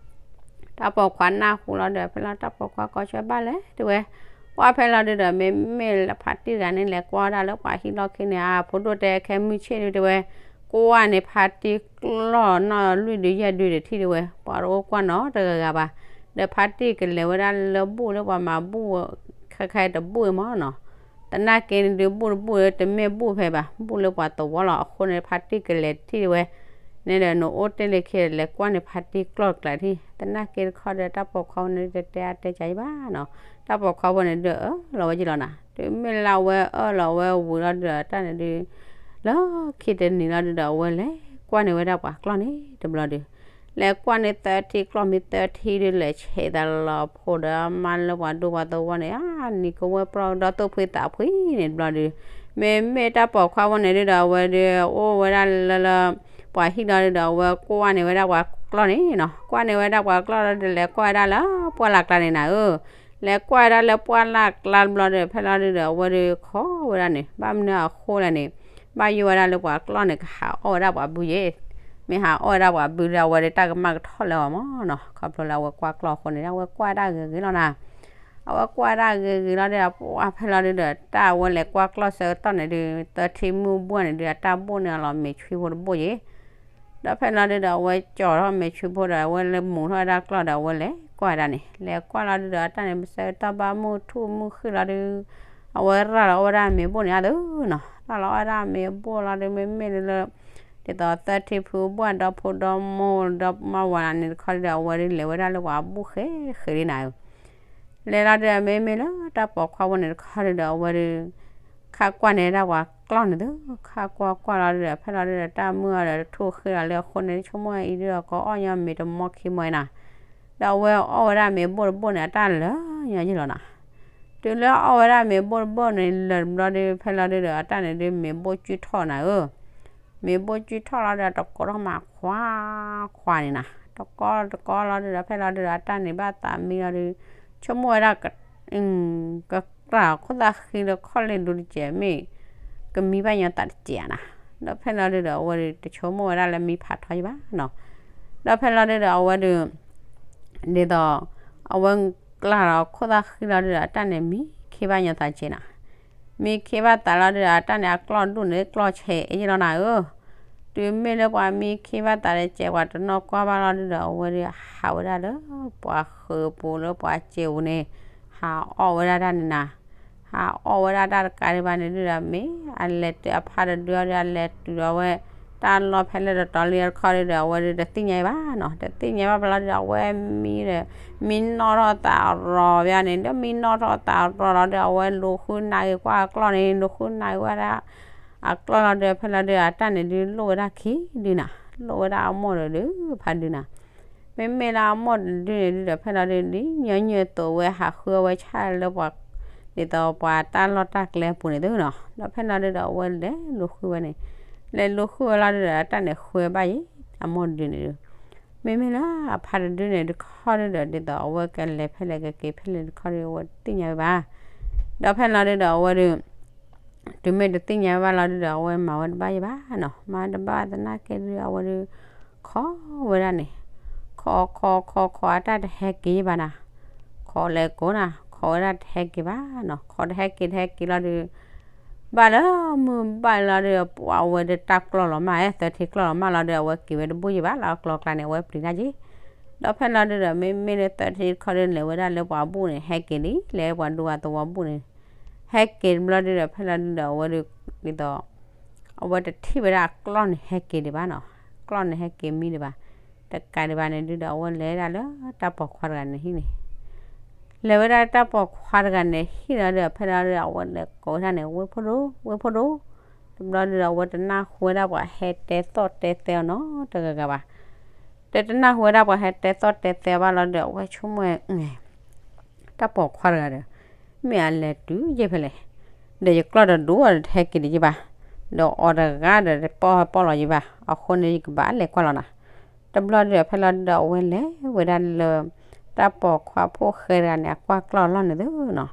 တၢ်ပိာ်ခွါနၢ်ဟူလီၤဒုး ဖဲလီၤတၢ်ပိာ်ခွါကိးဆၢဘၣ်လဲၣ်တဲဝဲ, ပှၢ်ဖဲလီၤဒုဒီး မ့မ့ၢ်လၢဖါတံၢ်တဂၤန့ၣ် လဲၤကွၢ်ဝဲဒၣ်လၢပှၤဟံၣ်လီၢ်ခံန့ၣ် အဖိဒိၣ်တဲခဲမုၢ်ဆ့ၣ်ဒုတဲဝဲ, ကွၢ်န့ၣ်ဖါတံၢ်ကျီၢ်နီၢ်လွံၢ်ဒုယဲၢ်ဒုတထံၣ်တဲဝဲ, ပှၤတအိၣ်ကွၢ်နီတဂၤဂၤဘၣ်, ဒီးဖါတံၢ်ကလဲၤဝဲဒၣ်လၢဘူၣ်လၢပှၤမၤဘူၣ် ခဲခါတဘူၣ်အံၤမၢ်နီၤ သနာ်က့န့ၣ်ဒုး ဘူၣ်တဘူၣ်တမ့ၢ်ဘူၣ်ဖဲဘၣ်, ဘူၣ်လၢပှၤသဝီလီၤ. အဃိန့ၣ် ဖါတံၢ်ကလဲၤတထံၣ်တဲဝဲ, န့ၣ်ဒီးနအိၣ်တ့ၢ်လၢခံဒီး လဲၤကွၢ်န့ၢ်ဖါတံၢ်ကျီၢ်တကျါတထံၣ်, သနာ်က့တခီဒီး တၢ်ပိာ်ခွါဖိန့ၣ်ဒုး တတဲအါတဲကၤယံဘၣ်နီၤ, တၢ်ပိာ်ခွါဖိန့ၣ်ဒုး အၢၣ်လီၤဝဲက့ၤလီၤနၤ, တုၤမ့ၢ်လၢအဝဲအၢၣ်လီၤဝဲဝံၤလီၤဒုးဒီး တၢ်န့ၣ်ဒုး လၢခံတနံၤလီၤဒုးဒီး အဝဲလဲၤကွၢ်န့ၢ်ဝဲဒၣ်ပှၤကျီၢ်န့ၣ်တဘျီဒုး လဲၤကွၢ်န့ၢ်သၢထံကျီၢ်မ့ၢ်သၢထံဒုး လဲၤဆဲးသးလီၤဖိဒီးမါလၢပှၤဒူပှၤသဝီန့ၣ် အါ နံၤကဝဲၢ်ပျီၢ်ဒီးသူၣ်ဖှံသးဖှံန့ၣ် တဘျီဒုး, မ့မ့ၢ်တၢ်ပိာ်ခွါဖိန့ၣ်ဒုးဒီး အဝဲဒုး အိၣ်ဝဲဒၣ်လၢလၢ ပှၤဟံၣ်လီၤဒုးဒီး အဝဲကွၢ်န့ၢ်ဝဲဒၣ်ပှၤကျီၢ်န့ၣ်နီၤ, ကွၢ်န့ၢ်ဝဲဒၣ်ပှၤကျီၢ်လီၤဒုး လဲၤကွၢ်ဝဲဒၣ်လၢပှၢ်လၢ်ကျါန့ၣ်နၤဧၢ လဲၤကွၢ်ဝဲဒၣ်လၢပှၢ်လၢ်ကျါတဘျီဒီး ဖဲလီၤဒုးဒီး အဝဲဒုးခီဝဲဒၣ်န့ၣ် ဘၣ်မနုၤအဃိလဲၣ်န့ၣ်, ဘၣ်ယိၣ်ဝဲဒၣ်လၢပှၤကျီၢ်န့ၣ် ကဟးအီၣ်ဝဲဒၣ်ပှၤဘုယဲၢ် မ့ၢ်ဟးအီၣ်ဝဲဒၣ်ပှၤဘုလၢအဝဲဒီးတၢ်ကမၣ်ကထီၣ်လၢအီၤမၢ်နီၤ, ခီဖျိလၢအဝဲကွၢ်ကျီၢ်အဃိန့ၣ် အဝဲကွၢ်တၢ်ဂ့ၤဂ့ၤလီၤနၤ. အဝဲကွၢ်တၢ်ဂ့ၤဂ့ၤလီၤဒီး ပှၢ်ဖဲလီၤဒုဒီး တၢ်အဝဲလဲၤကွၢ်ကျီၢ်ဆၢကတီၢ်န့ၣ်ဒု သၢထံမုၢ်ဘိၣ်န့ၣ်ဒု အတၢ်ဘိၣ်န့ၢ်အီၤလီၤ မ့ၤဆွံဖိတဘိၣ်ယဲ ဒီးဖဲလီၤဒုဒီး အဝဲကၠီထီၣ်မ့ၤဆွံဖိဒီး အဝဲလၢမူထီၣ်ဝဲဒၣ်ကျီၢ်ဒီး အဝဲလဲၤကွၢ်ဒၣ်န့ၣ်, လဲၤကွၢ်လီၤဒုဒီး အတၢ်န့ၣ် ပဆၢကတီၢ်ဘၣ်မုၢ်ထူၣ်မုၢ်ဃ့ၢ်လီၤဒု အဝဲရၤလီၤအီၣ်ဝဲဒၣ်မ့ၤဘိၣ်န့ၣ်အသိးနီၤ, ရၤလီၤအီၣ်ဝဲဒၣ်မ့ၤဘိၣ်လီၤဒု မ့မ့ၢ်လၢ ဒ်သိးသၢထံဖုဘိၣ်ဒီဖိဒီမိၢ်ဒီမါဝၤန့ၣ်တခီဒုဒီး အဝဲဒုလဲၤဝဲဒၣ်လၢပှၤဘိၣ်ဃဲဃဲဒ်နၤဧၢ လဲၤလီၤဒုဒီး မ့မ့ၢ်လၢတၢ်ပိာ်ခွါဖိန့ၣ်တခီဒုဒီး အဝဲဒု ခါကွၢ်န့ၢ်ဒၣ်ပှၤကျီၢ်န့ၣ်သု, ခါကွၢ်ကွၢ်လီၤဒုဒီး ဖဲလီၤဒုဒီး တၢ်မုၢ်အီၤဒီးတထူၣ်ဃ့လီၤလၢအဃိန့ၣ် ဆိကမိၣ်အံၤဒုဒီး ကအီၣ်ညီမ့ၤတမီခံမီအံၤနၤ, ဒီးအဝဲအီၣ်ဝဲဒၣ်မ့ၤဘိၣ်တဘိၣ်န့ၣ် အတၢ်လၢာ်ညီယဲၢ်လီၤနၤ, တုၤလၢအီၣ်ဝဲဒၣ်မ့ၤဘိၣ်တဘိၣ်န့ၣ် လၢာ်တဘျီဒု ဖဲလီၤဒုဒီး အတၢ်န့ၣ်ဒု မ့ၤဘိၣ်ကုၢ်ထီၣ်နၤဧၢ မ့ၤဘိၣ်ကုၢ်ထီၣ်လီၤဒီး တကိးထီၣ်မးခွါခွါန့ၣ်နၤ, တကိးတကိးလီၤဒုဒီး ဖဲလီၤဒုဒီး အတၢ်န့ၣ်ဘၣ်သးမံလီၤဒု ဆိကမိၣ်ဝဲဒၣ် က ကကြၢးခိၣ်သၣ်ဃံလၢခီၣ်လ့ၣ်ဒိတစဲး မ့ၢ်ကမံဘၣ်ညီသးတစဲးဧါနၤ, ဒီးဖဲလီၤဒုဒီး အဝဲဒုတဆိကမိၣ်ဝဲဒၣ်လၢမံဖးထီယဘၣ်နီၤ, ဒီးဖဲလီၤဒုဒီး အဝဲဒု ဒ်သိး အဝဲကျၢ်ဒီးခိၣ်သၣ်ဃံလီၤဒုဒီး အတၢ်န့ၣ်မံခ့ဘၣ်ညီသးစဲးနၤ, မံခ့ဘၣ်သးလီၤဒုဒီး အတၢ်န့ၣ်အကျီၢ်ဒိၣ်န့ၣ်ကျီၢ်ဆဲးအ့ၣ်လီၤနၤဧၢ တုၤမ့ၢ်လၢပှၤမံခ့ဘၣ်သးဒီးစဲး ပှၤတနီၣ်ကွၢ်ဘၣ်လီၤဒုဒီး အဝဲဒုးဟးဝဲဒၣ်လၢပှၤဃၢၤပူၤလၢပှၤစဲးပူၤန့ၣ် ဟးအီၣ်ဝဲဒၣ်တၢ်န့ၣ်နၤ, ဟးအီၣ်ဝဲဒၣ်တၢ်တကးဒံးဘၣ်န့ၣ်ဒုဒီး မ့ၢ်အလဲၤတုၤအဖါတဒုအီၤဒီး အလဲၤတုၤဒီးဝဲ တၢ်လီၢ်ဖဲလဲၣ်တတီၤလံတခီဒုဒီး အဝဲဒုးတသ့ၣ်ညါဘၣ်နီၤ, တသ့ၣ်ညါဘၣ်ဘျီဒုဒီး အဝဲမံဒီး မံနီၣ်ထီၣ်သးရီၤဘၣ်န့ၣ် ဒီးမံနီၣ်ထီၣ်သးရီၤလီၤဒီး အဝဲလူၤဃုနၤဂ့ၤကွၢ်အကျီၢ်န့ၣ် လူၤဃုနၤဂ့ၤဝဲဒၣ် အကျီၢ်လီၤဒုး ဖဲလီၤဒုး အတၢ်န့ၣ်ဒုးလိၣ်ဝဲဒၣ်ခံဒုနၤ, လိၣ်ဝဲဒၣ်အမိၢ်ဒီးဒုးဖးဒုနၤ, မ့မ့ၢ်လၢအမိၢ်တဒုန့ၣ်ဒုးဒီး ဖဲလီၤဒုး ဒ်ညီနုၢ်အသိးဝဲဟးဃုအဝဲဆၣ်လၢပှၤ ဒ်သိးပှၤတၢ်လီၢ်တၢ်ကျဲအပူၤန့ၣ်သုနီၤ, ဒီးဖဲလီၤဒုးဒီး အဝဲလဲၤလူၤဃုဝဲန့ၣ်, လဲၤလူၤဃုဝဲလီၤဒုးဒီး အတၢ်န့ၣ်ဃုဝဲဘၣ်ယဲၢ် အမိၢ်တဒုန့ၣ်ဒုး မ့မ့ၢ်လၢအဖါတဒုန့ၣ်တခီဒုဒီး ဒ်သိးအဝဲကလဲၤဖဲလဲၣ်ကက့ၤဖဲလဲၣ်တခီဒုး အဝဲတသ့ၣ်ညါဝဲဘၣ်, ဒီးဖဲလီၤဒုးဒီး အဝဲဒုး တုၤမ့ၢ်တသ့ၣ်ညါဘၣ်လီၤဒုဒီး အဝဲမၤဝဲတဘၣ်ယဲၢ်ဘၣ်နီၤ, မၤတဘၣ်သနာ်က့ဒုး အဝဲဒုး ခိးဝဲဒၣ်န့ၣ်, ခိးခိးခိးခိး အတၢ်တဟဲက့ၤယဲၢ်ဘၣ်နၤ, ခိးလဲၤကိးနၤ ခိးဝဲဒၣ်တဟဲက့ၤဘၣ်နီၤ, ခိးတဟဲက့ၤတဟဲက့ၤလီၤဒုး ဘၣ်လၢမုၢ်ဘၣ်လီၤဒုး ပှၤအဝဲဒုးတၢ်ကျီၢ်လီၤမၢ် သၢထံကျီၢ်လီၤမၢ်လီၤဒုး အဝဲက့ၤဝဲတဘူၣ်ယဲၢ်ဘၣ်လၢအကျီၢ်ကျါန့ၣ် အဝဲပျံၤတၢ်က့ၤ, ဒီးဖဲလီၤဒုးဒီး မ့မ့ၢ်လၢသၢထံတခီဒုး လဲၤဝဲဒၣ်လၢပှၤဘူၣ်န့ၣ် ဟဲက့ၤလံ လဲၤပှၤဒူပှၤသဝီဘူၣ်န့ၣ် ဟဲက့ၤတဘျီဒုးဒီး ဖဲလီၤဒုးဒီး အဝဲဒုး ဒ်သိး အဝဲတထံၣ်ဝဲဒၣ်အကျီၢ်န့ၣ်ဟဲက့ၤဒံးဘၣ်နီၤ, ကျီၢ်န့ၣ်ဟဲက့ၤမံဒံးဘၣ်, တကးဒံးဘၣ်န့ၣ်ဒုးဒီး အဝဲလဲၤဒၣ်လၢတၢ်ပိာ်ခွါတဂၤန့ၣ်ဟံၣ်န့ၣ် လဲၤဝဲဒၣ်တၢ်ပိာ်ခွါတဂၤန့ၣ်ဟံၣ်လီၤဒုး ဖဲလီၤဒုးဒီး အဝဲလဲၤကိးဝဲဒၣ်န့ၣ် ဝ့ၢ်ဖိဒိၣ် ဝ့ၢ်ဖိဒိၣ်, တဘျီဒုးဒီး အဝဲတနၢ်ဟူဝဲဒၣ်ပှၤဟဲတဲသီၣ်တဲသဲအီၤနီတဂၤဂၤဘၣ်, တတနၢ်ဟူဝဲဒၣ်ပှၤဟဲတဲသီၣ်တဲသဲအီၤဘၣ်လီၤဒုး အဝဲဆိကမိၣ် တၢ်ပိာ်ခွါတဂၤဒီး မ့ၢ်အလဲၤတုၤယဲၢ်ဖဲလဲၣ်, ဒီးယကျီၢ်တဒူၣ်အီၤဒီးတဟဲက့ၤဒံးယဲၢ်ဘၣ်, ဒီးအီၤတဂၤဒီးတပီၢ်ဟဲပီၢ်လီၤယဲၢ်ဘၣ်, အဃိန့ၣ် ယကဘၣ်လဲၤကွၢ်လီၤနၤ, တဘျီဒုးဒီး ဖဲလီၤဒုးဒီး အဝဲလဲၤဝဲဒၣ်လၢ တၢ်ပိာ်ခွါဖိၣ်ဃဲတဂၤန့ၣ် အကွၢ်ကျီၢ်အလီၢ်န့ၣ်သုနီၤ,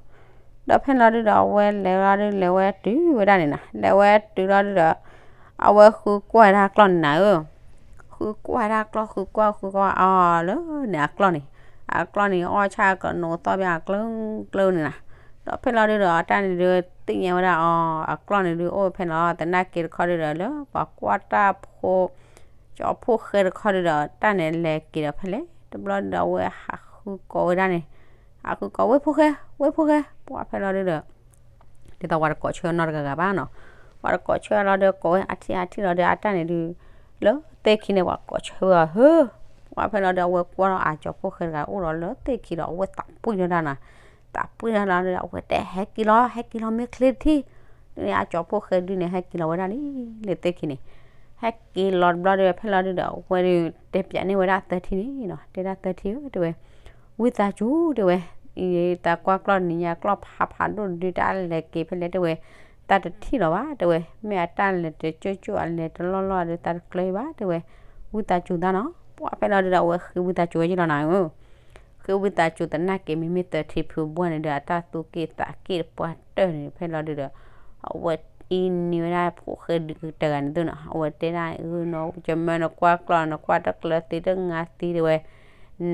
ဒီးဖဲလီၤဒုးဒီး အဝဲလဲၤလီၤဒုး လဲၤဝဲတုၤဝဲဒၣ်န့ၣ်နၤ, လဲၤဝဲတုၤလီၤဒုးဒီး အဝဲဃုကွၢ်ဝဲဒၣ်ကျီၢ်န့ၣ်နၤဧၢ ဃုကွၢ်ဝဲဒၣ်ကျီၢ် ဃုကွၢ် ဃုကွၢ်အီၤလၢန့ၣ် အကျီၢ်န့ၣ်, အကျီၢ်န့ၣ် အီၣ်ဆၣ်ကနိးသီၣ်ဘၣ်အကျၢၢ်ကျၢၢ်န့ၣ်နၤ, ဒီးဖဲလီၤဒုးဒီး အတၢ်န့ၣ်ဒုး သ့ၣ်ညါဝဲဒၣ်အီၤ အကျီၢ်န့ၣ်ဒုး အိၣ်ဖဲလီၤ သနာ်က့တခီဒုးဒီး လၢပှၤကွၢ်တၢ်ဖိ ကၠီဖိၣ်ဃဲတခီဒုးဒီး တၢ်န့ၣ်လဲၤက့ၤဒီးဖဲလဲၣ် တဘျီဒုးဒီး အဝဲဟးဃုကိးဝဲဒၣ်န့ၣ်, ဟးဃုကိး ဝ့ၢ်ဖိၣ်ဃဲ ဝ့ၢ်ဖိၣ်ဃဲ ပှၤဖဲလီၤဒုးဒီး ဒ်သိးပှၤတကိးဆၢနီတဂၤဂၤဘၣ်နီၤ, ပှၤတကိးဆၢလီၤဒီး ကိးဝဲအထံၣ်အထံၣ်လီၤဒီး အတၢ်န့ၣ်ဒုး လၢသ့ၣ်ခံန့ၣ် ပှၤကိးဆၢဝဲအီၤဟၢ, ပှၤဖဲလီၤဒီး အဝဲကွၢ်လီၤအကၠီဖိၣ်ဃဲတဂၤအိၣ်ဒီးလၢသ့ၣ်ခံဒီး အဝဲသးပှံၢ်ထီၣ်ဒၣ်နၤ, သးပှံၢ်ထီၣ်လီၤဒီး အဝဲတဲ ဟဲက့ၤလီၤ ဟဲက့ၤလီၤ မ့ၢ်ချ့တထံၣ်, ဒ်န့ၣ် အကၠီဖိၣ်ဃဲဒုးန့ၣ် ဟဲက့ၤလီၤဝဲဒၣ်လံ လၢသ့ၣ်ခံန့ၣ်, ဟဲက့ၤလီၤတဘျီဒီး ဖဲလီၤဒုးဒီး အဝဲဒုး တဲပၠးန့ၢ်ဝဲဒၣ်သၢထံၣ်န့ၣ်နီၤ, တဲဒၣ်သၢထံၣ်ဧၢ တဲဝဲ ဝံသးစူၤ တဲဝဲ, အံၤ တၢ်ကွၢ်ကျီၢ်နံၤညါကျီၢ်ဖးဖးဒိၣ်ဒုး တၢ်လဲၤက့ၤဖဲလဲၣ် တဲဝဲ, တၢ်တထံၣ်လီၤဘၣ် တဲဝဲ, မ့ၢ်အတၢ်လဲၤတကၠိၣ်ကၠိၣ် အလဲၤတလီၢ်လီၢ်ဒီး တၢ်တကျၢၤဘၣ် တဲဝဲ, ဝံသးစူၤသးနီၤ, ပှၤဖဲလီၤဒုးဒီး အဝဲဃ့ဝံသးစူၤဝဲယ့ၢ်လီၤနၤဧၢ, ဃ့ဝံသးစူၤသနာ်က့ မ့မ့ၢ်သၢထံဖုဘှဲၣ်န့ၣ်ဒီး အတၢ်သူၣ်က့ၣ်သးက့ၣ်တပှၢ်တၢၢ်န့ၣ် ဖဲလီၤဒုးဒီး အဝဲ အံၤန့ၢ်ဝဲဒၣ်ဖိၣ်ဃဲဒုးကတၢၢ်ဂၤန့ၣ်သုနီၤ, အဝဲတဲဒၣ်အံၤနီၤ ယမၢနကွၢ်ကျီၢ် နကွၢ်တကျၢၤသံတငါသံတဲဝဲ,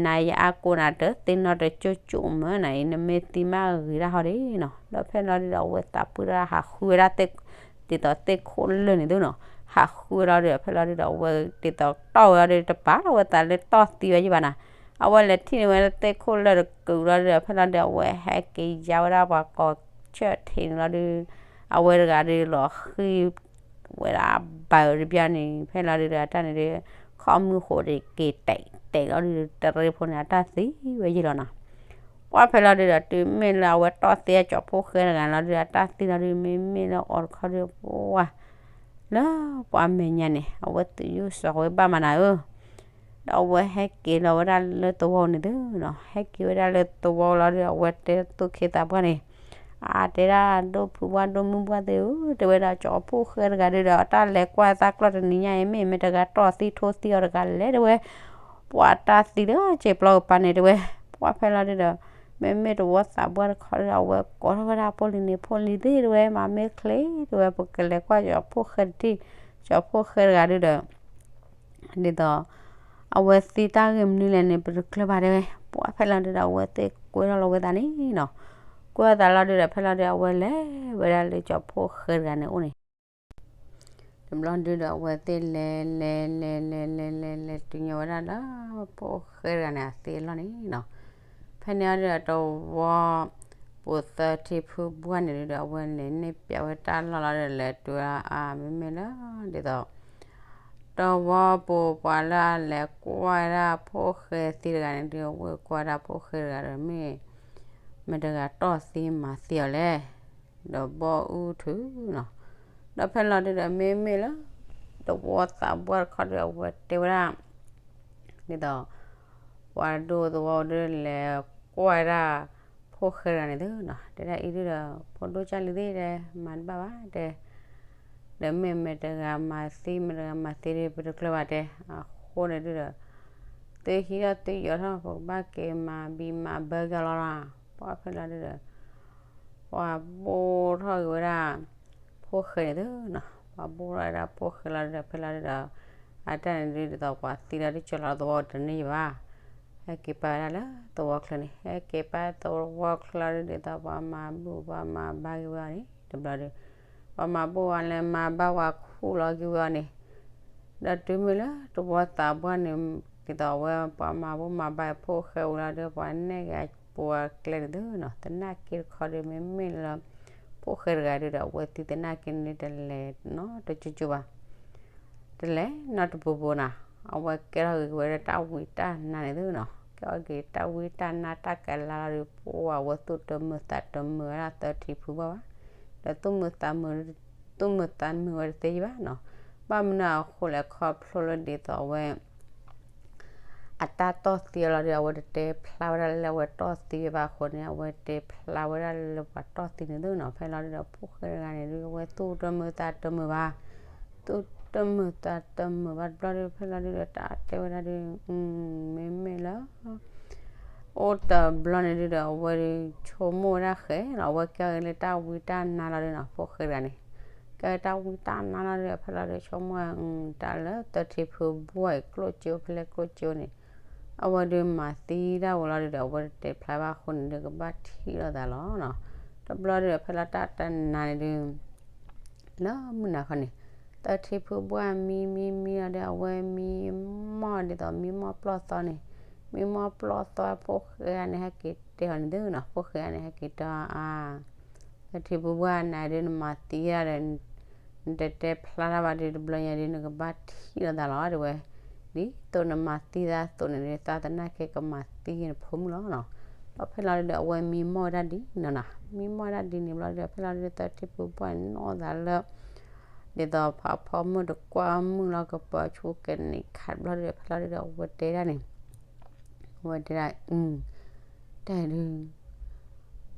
နၤယအါကိးနၤတသ့ၣ်နီတကၠိၣ်ကၠိၣ်မၢနၤအံၤ နမ့ၢ်သံမးဂ့ၤတၢ်ဟီဒ့နီၤ. ဒီးဖဲလီၤဒုဒီး အဝဲသးပှၢ်တၢ်ဟးဃုဝဲဒၣ် ဒ်သိးသ့ၣ်ခိၣ်လၢာ်န့ၣ်သုနီၤ, ဟးဃုဝဲလီၤဒုဒီး ဖဲလီၤဒုဒီး အဝဲဒ်သိးတီၢ်ဝဲလီၤဒုဒီး တပာ်လီၤဝဲသးလၢတီၢ်သံဝဲယဘၣ်နၤ, အဝဲလဲၤထံၣ်န့ၢ်ဝဲလၢသ့ၣ်ခိၣ်လၢာ်တကုာ်လီၤဒုဒီး ဖဲလီၤဒုဒီး အဝဲဟဲက့ၤယါဝဲဒၣ်ပှၤကိးဆၢၣ်ထံးန့ၣ်လီၤဒု အဝဲတဂၤဒုလီၤဃံၤ ဝဲဒၣ်ဘၣ်တဘျီန့ၣ် ဖဲလီၤဒုဒီး အတၢ်န့ၣ်ဒု ခီၣ်မုၢ်ဃိးဒံးက့ၤတဲာ်တဲာ်လီၤဒု တရ့ဖိန့ၣ် အတၢ်သံဝဲယံာ်လီၤနီၤ. ပှၢ်ဖဲလီၤဒုဒီး တုၤမ့ၢ်လၢအဝဲတီၢ်သံအကၠီၤဖိၣ်ဃဲတဂၤလီၤဒုဒီး အတၢ်သံလီၤဒု မ့မ့ၢ်လၢအီၤတခီဒု ပှၢ် လၢပှၤမဲာ်ညါန့ၣ် အဝဲသုးယိၣ်စီၤဝဲဘၣ်မးနၤဧၢ ဒီးအဝဲဟဲက့ၤလီၤဝဲဒၣ်လၢသဝီန့ၣ်သုနီၤ, ဟဲက့ၤဝဲဒၣ်လၢသဝီလီၤဒုဒီး အဝဲတဲသူၣ်က့သးပှၢ်န့ၣ်, အါ တဲဒၣ်ဒိၣ်ဖုဘၣ်ဒိၣ်မုၢ်ဘၣ်သ့ၣ်ဧၢ တဲဝဲဒၣ် ကၠီၤဖိၣ်ဃဲတဂၤဒုဒီး အတၢ်လဲၤကွၢ်သးကျီၢ်တနံၤညါအံၤ မ့ၢ်မ့ၢ်တဂၤတီၢ်သံထိသံအီၤတဂၤလဲၣ်တဲဝဲ, ပှၤတၢ်သံလၢစဲးပျီကပၤန့ၣ်တဲဝဲ, ပှၢ်ဖဲလီၤဒုဒီး မ့မ့ၢ်သဝီသးပှၢ်တခီဒုဒီး အဝဲကိးထီၣ်ဝဲဒၣ်ဖိလံၤန့ၣ် ဖိလံၤသ့ၣ်တဲဝဲ မၤမ့ၢ်ချ့တဲဝဲ ပကလဲၤကွၢ်ကၠီၤဖိၣ်ဃဲတထံၣ်, ကၠီၤဖိၣ်ဃဲတဂၤဒုဒီး ဒ်သိး အဝဲသံတၢ်ဂ့ၢ်မနုၤလဲၣ်န့ၣ် ပတကျၢၤဘၣ်တဲဝဲ, ပှၢ်ဖဲလီၤဒုဒီး အဝဲသ့ၣ်ကွဲထီၣ်လီၤဝဲသးန့ၣ်နီၤ, ကွဲထီၣ်သးလီၤဒုဒီး ဖဲလီၤဒုဒီး အဝဲလဲၤဝဲဒၣ်လၢကၠီၤဖိၣ်ဃဲတဂၤန့ၣ်အိၣ်န့ၣ် တဘျီဒုဒီး အဝဲသ့ၣ်လဲၤလဲၤလဲၤလဲၤလဲၤလဲၤလဲၤတုၤညီဝဲဒၣ်လၢ ဖိၣ်ဃဲတဂၤန့ၣ် အသံအလီၢ်န့ၣ်နီၤ, ဖဲန့ၣ်အီၤဒုဒီး တဝီ ပူၤသၢထံဖုဘှၢ်န့ၣ်ဒုဒီး အဝဲလဲၤန့ၢ်ပျးဝဲတၢ်လီၢ်လီၤဒုဒီး လဲၤတုၤဝဲဒၣ်အါ မ့မ့ၢ်လၢ ဒ်သိး တဝီပူၤပှၤလၢအလဲၤကွၢ်ဝဲဒၣ်ဖိၣ်ဃဲသံတဂၤန့ၣ်ဒု အဝဲကွၢ်ဝဲဒၣ်ဖိၣ်ဃဲတဂၤဒီး မ့ၢ် မတၤတဂၤတီၢ်သံမၤသံအီၤလဲၣ်, ဒီးဘီအူထုနီၤ, ဒီးဖဲလီၤဒုဒီး မ့မ့ၢ်လၢ တဝီသးပှၢ်တခီဒု အဝဲတဲဝဲဒၣ် ဒ်သိး ပှၤဒိသဝီဒု လဲၤကွၢ်ဝဲဒၣ် ဖိၣ်ဃဲတဂၤန့ၣ်သုနီၤ, တဲဒၣ်အံၤဒုဒီး ဖိဒိၣ်ကၢ်လံၤသ့ၣ်တဲ မၤတဘၣ်ဘၣ်တဲ, ဒီးမ့ၢ်မတၤတဂၤမၤသံ မတၤတဂၤမၤသံဒု ပတကျၢၤဘၣ်တဲ, အဃိန့ၣ်ဒုဒီး သုဟံးထီၣ်သုယီၤထီၣ် ပကဘၣ်က့ၤမၤဘံမၤဘၢက့ၤအီၤလီၤနီၤ, ပှၢ်ဖဲလီၤဒုဒီး ပှၤဘိၣ်ထီၣ်က့ၤဝဲဒၣ် ဖိၣ်ဃဲန့ၣ်သုနီၤ, ပှၤဘိၣ်ထီၣ်ဝဲဒၣ်ဖိၣ်ဃဲလီၤဒုဒီး ဖဲလီၤဒုဒီး အတၢ်န့ၣ်ဒု ဒ်သိးပှၤသံလီၤဒု ကၠီၤလီၤသဝီတန့ၢ်ယဘၣ်, ဟဲက့ၤပာ်ဝဲဒၣ်လၢသဝီချၢန့ၣ် ဟဲက့ၤပာ်သဝီချၢလီၤဒု ဒ်သိးပှၤမၤဘူၣ်ပှၤမၤဘါက့ၤဝဲအီၤန့ၣ် တဘျီဒု ပှၤမၤဘူၣ်ဝဲလၢမၤဘါဝဲခူၣ်လီၤက့ၤဝဲအီၤန့ၣ်, ဒီးတုၤမ့ၢ်လၢတဝီသးပှၢ်န့ၣ် ဒ်သိးအဝဲပှၤမၤဘူၣ်မၤဘါဖိၣ်ဃဲဝံၤလီၤဒု ပှၤနဲၣ်က့ၤပှၤကျဲန့ၣ်သုနီၤ, သနာ်က့တခီဒု မ့မ့ၢ်လၢ ဖိၣ်ဃဲတဂၤဒုဒီး အဝဲသံသနာ်က့န့ၣ် တလဲၤနီတကၠိကၠိဘၣ် တလဲၤနီတပူၤပူၤနီၤ, အဝဲကဲထီၣ်က့ၤဝဲဒၣ်တၢ်ဝံတၢ်နါန့ၣ်သုနီၤ, ကဲထီၣ်က့ၤတၢ်ဝံတၢ်နါတၢ်ကလါလီၤဒု ပှၢ်ဝဲသူၣ်တမုာ်သးတမုာ်ဝဲဒၣ်သၢထံဖုဘှၢ်ဘၣ်, ဒီးသူၣ်မုာ်သးမုာ် သူၣ်မုာ်သးမုာ်ဝဲတသ့ယဘၣ်နီၤ, ဘၣ်မနုၤအဃိလဲၣ် ခီဖျိလၢဒ်သိးအဝဲ အတၢ်တီၢ်သံအီၤလီၤဒု အဝဲတတဲဖျါဝဲဒၣ်လၢအဝဲတီၢ်သံဝဲဘၣ်အဃိန့ၣ် အဝဲတဲဖျါဝဲဒၣ်လၢပှၤတီၢ်သံန့ၣ်သုနီၤ, ဖဲလီၤဒုဒီး ဖိၣ်ဃဲတဂၤန့ၣ်ဒု အဝဲသူၣ်တမုာ်သးတမုာ်ဘၣ်, သူၣ်တမုာ်သးတမုာ်ဘၣ်တဘျီဒု ဖဲလီၤဒုဒီး တၢ်တဲဝဲဒၣ်ဒု မ့မ့ၢ်လၢ အိၣ်တဘျီန့ၣ်ဒုဒီး အဝဲဒု ဆိကမိၣ်ဝဲဒၣ်ဃဲလီၤ, အဝဲကဲထီၣ်က့ၤလၢတၢ်ဝံတၢ်နါလီၤဒုနီၤ, ဖိၣ်ဃဲတဂၤန့ၣ် ကဲထီၣ်တၢ်ဝံတၢ်နါလီၤဒုဒီး ဖဲလီၤဒု ဆိကမိၣ်ဝဲ တၢ်လၢသၢထံဖုဘှၢ်အံၤ ကျိၣ်စ့အိၣ်ဖဲလဲၣ်ကျိၣ်စ့အိၣ်န့ၣ် အဝဲဒုးမၤသံဒၣ်ဝဲလီၤဒုဒီး အဝဲတတဲဖျါဘၣ်အဃိန့ၣ်ဒု ကဘၣ်ထံၣ်လိာ်သးလီၤနီၤ, တဘျီဒုဒီး ဖဲလီၤတၢ်တနါန့ၣ်ဒု လၢမုၢ်နၤခီန့ၣ် သၢထံဖုဘှၢ်မံမံမံလီၤဒီး အဝဲမံမီၢ်ဒ်သိးမံမီၢ်ပျီၢ်သီန့ၣ်, မံမီၢ်ပျီၢ်သီ ဖိၣ်ဃဲန့ၣ် ဟဲက့ၤတဲအီၤန့ၣ်သုနီၤ, ဖိၣ်ဃဲန့ၣ် ဟဲက့ၤတဲအီၤ သၢထံဖုဘှၢ် နၤဒုးနမၤသံဒၣ်ဒီး နတတဲဖျါတၢ်ဘၣ်ဒုး တဘျီညါဒုး နကဘၣ်ထံၣ်လိာ်သးလီၤ တဲဝဲ, ဒ်သိးနမၤသံသးသိးန့ၣ်ဒုး သးသနာ်က့ကမၤသံနဖိမုၣ်လီၤနီၤ, ဒီးဖဲလီၤဒုးဒီး အဝဲမံမီၢ်ဝဲဒၣ်ဒ်နီၤနီၤ, မံမီၢ်ဝဲဒၣ်ဒ်န့ၣ်ဘျီဒုးဒီး ဖဲလီၤဒုးဒီး သၢထံဖုဘှၢ်န့ၣ်နီၢ်သးလၢ ဒ်သိးဖးဖီမုၢ်တကွၢ်မုၢ်လီၤ ကပၢၤဆူကဲန့ၣ်ခးတဘျီဒုးဒီး ဖဲလီၤဒုးဒီး အဝဲတဲဒၣ်န့ၣ်, အဝဲတဲဒၣ် အု တၢ်ဒုး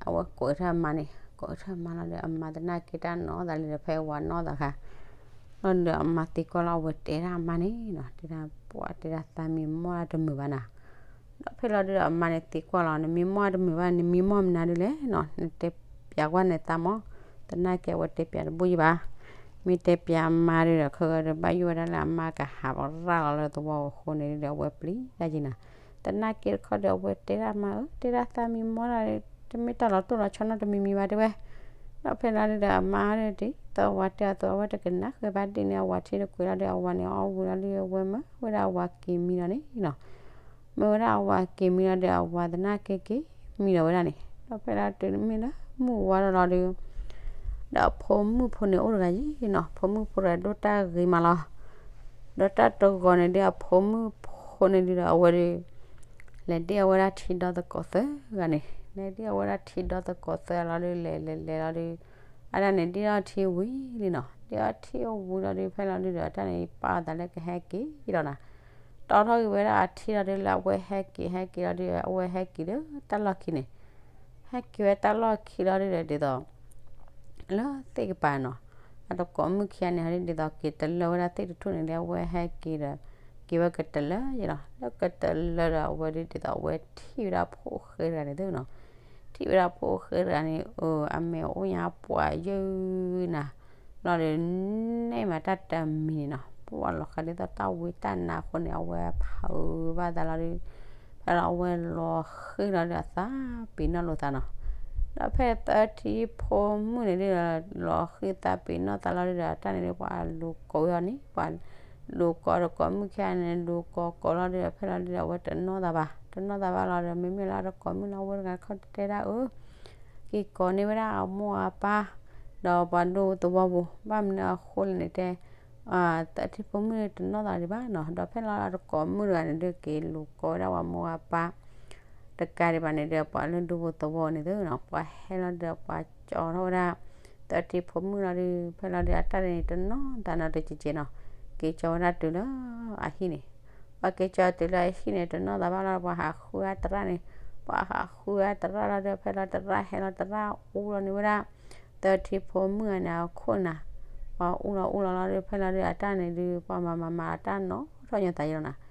အဝဲကိးထီၣ်အမါန့ၣ်, ကိးထီၣ်အမါလီၤဒီး အမါသနာ်က့တၢ်နီၢ်သးလံဒီး ဖဲဝၤနီၢ်သးခါ လီၤဒီး အမါသံကွၢ်လီၤ အဝဲတဲဒၣ်အမါန့ၣ်နီၤ, တဲဒၣ်ပှၢ်တဲဒၣ်သးမံမီၢ်တမုာ်ဘၣ်နၤ, ဒီးဖဲလီၤဒုးဒီး အမါန့ၣ်သံကွၢ်လီၤ နမံမီၢ်တမုာ်ဘၣ် နမံမီၢ်မနုၤဒုးလဲၣ်နီၤ, နတဲပျးကွၢ်နသးမီၢ်, သနာ်က့အဝဲတဲပၠးတဘၣ်ယံၤဘၣ်. မ့ၢ်တဲပၠးအမါဒုးဒီး ခဲဂၤဒီးဘၣ်ယိၣ်ဝဲဒၣ်လၢအမါကဟးပရၢ်လီၤလၢသဝီအဃိန့ၣ်ဒုးဒီး အဝဲပျံၤတၢ်ယံၤနီၤ. သနာ်က့တခီဒီး အဝဲတဲဒၣ်မါဧၢ, တဲဒၣ်သးမံမီၢ်ဒၣ်, တမ့ၢ်တၢ်လီၤတိၢ်လီၤဆီနီတမံၤမံၤဘၣ်တဲဝဲ. ဒီးဖဲလီၤဒုးဒီး အမါဒုးဒ်သိးဝၤတဲအသိး အဝဲတကနၣ်ဃုာ်ဘၣ်ဒ်န့ၣ် အဝၤထံတကွံာ်လီၤဒီး အဝၤန့ၣ်အီၣ်ဝံၤလီၤဒုး အဝဲမၢဝဲဒၣ်အဝၤက့ၤမံလီၤန့ၣ်နီၤ. မၢဝဲဒၣ်အဝၤက့ၤမံလီၤဒီး အဝၤသနာ်က့က့ၤမံလီၤဝဲဒၣ်န့ၣ်. ဒီးဖဲလီၤတုၤမ့ၢ်လၢမုၢ်ဝါထီၣ်လီၤဒုး ဒီးအဖိမုၣ်ဖိန့ၣ်အိၣ်တဂၤယံၤနီၤ, ဖိမုၣ်ဖိတဂၤဒိၣ်တၢ်ဂ့ၤမးလီၤ. ဒီးတၢ်တဂီၤန့ၣ်ဒုး အဖိမုၣ်ဖိန့ၣ်ဒုးဒီး အဝဲဒုး လဲၤဒ့ၣ်အဝဲဒၣ်ထံဒီသကိးသၢဂၤန့ၣ်, လဲၤဒ့ၣ်အဝဲဒၣ်ထံဒီသကိးသၢဂၤလီၤဒုး လဲၤလဲၤလဲၤလီၤဒုး အတၢ်န့ၣ်ဒ့ၣ်ထီၣ်ထံဝံၤလံနီၤ. ဒ့ၣ်ထီၣ်ထံဝံၤလီၤဒုး ဖဲလီၤဒုးဒီး အတၢ်န့ၣ် ပာ်အသးလၢကဟဲက့ၤလီၤနီၤ. တီထီၣ်က့ၤဝဲဒၣ်အထံလီၤဒုး လၢအဝဲဟဲက့ၤ ဟဲက့ၤလီၤဒုး အဝဲဟဲက့ၤဒီးတၢ်လီၢ်ခံန့ၣ်, ဟဲက့ၤဝဲတၢ်လီၢ်ခံလီၤဒုးဒီး ဒ်သိး လၢသ့ၣ်ကပၤနီၤ, အတကိးမုၣ်ခံဂၤန့ၣ် ဟီဒ်သိးက့ၤတလၢဝဲဒၣ်သ့ၣ်တထူၣ်န့ၣ်ဒီး အဝဲဟဲက့ၤဒီး က့ၤဝဲကတလၢယလီၤ. လၢကတလၢဒီး အဝဲဒုးဒ်သိး အဝဲထံၣ်ဝဲဒၣ်ဖိၣ်ဃဲတဂၤန့ၣ်သ့နီၤ. ထံၣ်ဝဲဒၣ်ဖိၣ်ဃဲတဂၤန့ၣ် အမဲာ်အိၣ်ညါပှၤယုၢ်နၤ လီၤဒီး န့ၢ်မးတၢ်တမံၤန့ၣ်နီၤ, ပှၤလီၤဃးဒ်သိးတၢ်ဝံတၢ်နါအဃိန့ၣ် အဝဲဖးအုးဘၣ်သးလီၤဒုး ဖဲလီၤအဝဲလီၤဃံလီၤဒုးအသးပ့ၤနီၣ်လိာ်သးနီၤ. ဒီးဖဲသၢထံဖိမုၣ်န့ၣ်ဒုးဒီး လီၤဃံသးပ့ၤနီၣ်သးလီၤဒုးဒီး တၢ်န့ၣ်ဒုး ပှၤလူၤကိးဝဲအီၤန့ၣ် ပှၤလူၤကိးတကိးမုၣ်ခံဂၤန့ၣ် လူၤကိးကိးလီၤဒုးဒီး ဖဲလီၤဒုးဒီး အဝဲတနီၣ်သးဘၣ်, တနီၣ်သးဘၣ်လီၤဒီး မ့မ့ၢ်လၢတကိးမုၣ်လၢအဝဲတဂၤတခီတဲဒၣ်အၢ က့ၤကိးန့ၢ်ဝဲဒၣ်အမိၢ်အပၢ် ဒီးပှၤဒိသဝီပူၤ ဘၣ်မနုၤအဃိလဲၣ်န့ၣ်တဲ သၢထံဖိမုၣ်တနီၣ်သးဒံးဘၣ်နီၤ. ဒီးဖဲလီၤတကိးမုၣ်တဂၤန့ၣ်ဒုး က့ၤလူၤကိးဝဲဒၣ်ပှၤမိၢ်ပၢ် တကးဒံးဘၣ်န့ၣ်ဒီး ပှၤလၢဒူဖိသဝီန့ၣ်သ့နီၤ, ပှၤဟဲလီၤဒီးပှၤကၠီထီၣ်ဝဲဒၣ် သၢထံဖိမုၣ်လီၤဒုး ဖဲလီၤဒုးအတၢ်န့ၣ်တနီၣ်သးနီတကဲးကဲးနီၤ, က့ၤကၠီဝဲဒၣ်တုၤလၢအဟံၣ်န့ၣ် ပှၤက့ၤကၠီတုၤလၢအဟံၣ်န့ၣ် တနီၣ်သးဘၣ်လီၤ ပှၤဟးဃုအသရၣ်န့ၣ်, ပှၤဟးဃုအသရၣ်လီၤဒီး ဖဲလီၤသရၣ်ဟဲလီၤသရၣ်အူလီၤန့ၢ်ဝဲဒၣ် သၢထံဖိမုၣ်ဂၤန့ၣ်အခိၣ်နၤ, ပှၤအူလီၤအူလီၤလီၤဒီး ဖဲလီၤဒုးအတၢ်န့ၣ်ဒုး ပှၤမၤမၤမၤအတၢ်နီၣ်ထီၣ်ညီသးယလီၤနၤ.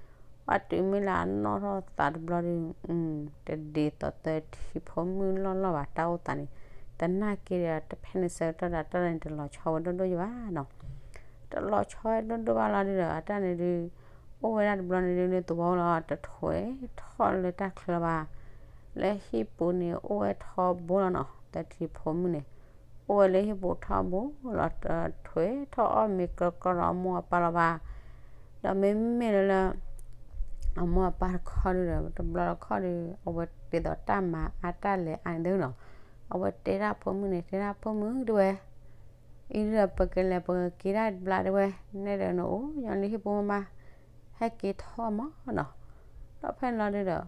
ပှၤတုၤမ့ၢ်လၢအနီၣ်ထီၣ်သးတဘျီဒုး တဒ်သိးသၢထံဖိမုၣ်လီၢ်လီၢ်ဘၣ် တၢ်အိၣ်သးန့ၣ်, သနာ်က့ဒီး တဖဲန့ၣ်ဆၢကတီၢ်ဒီး တၢ်န့ၣ်တလီၤဆီဝဲဒိၣ်ဒိၣ်ယဘၣ်နီၤ. တလီၤဆီဝဲဒိၣ်ဒိၣ်ဘၣ်လီၤဒုးဒီး အတၢ်န့ၣ်ဒုး အိၣ်ဝဲဒၣ်တဘျီန့ၣ်ဒုး လၢသဝီလီၤ တထွဲထီၣ်လၢတၢ်ချၢဘၣ်. လၢဟံၣ်ပူၤန့ၣ် အိၣ်ဝဲထီဘိလီၤနီၤ, သၢထံဖိမုၣ်န့ၣ် အိၣ်ဝဲလၢဟံၣ်ပူၤထီဘိလီၤ တထွဲထီၣ်အီၣ်မ့ၤကြီကြီဒီးအမိၢ်အပၢ်လီၤဘၣ်. ဒီးမ့မ့ၢ်လၢလၢ အမိၢ်အပၢ်တခီဒုးဒီး တဘျီတခီဒုး အဝဲဒ်သိးတၢ်မၤအါတၢ်လဲၤအါန့ၣ်သ့နီၤ, အဝဲတဲဒၣ်ဖိမုၣ်န့ၣ် တဲဒၣ်ဖိမုၣ်တဲဝဲ အံၤဒီး ပကလဲၤပကက့ၤဒၣ်တဘျီတဲဝဲ, နဲဒီးနအိၣ်ညီလၢဟံၣ်ပူၤမး ဟဲက့ၤထီၣ်မးနီၤ. ဒီးဖဲန့ၣ်လီၤဒုးဒီး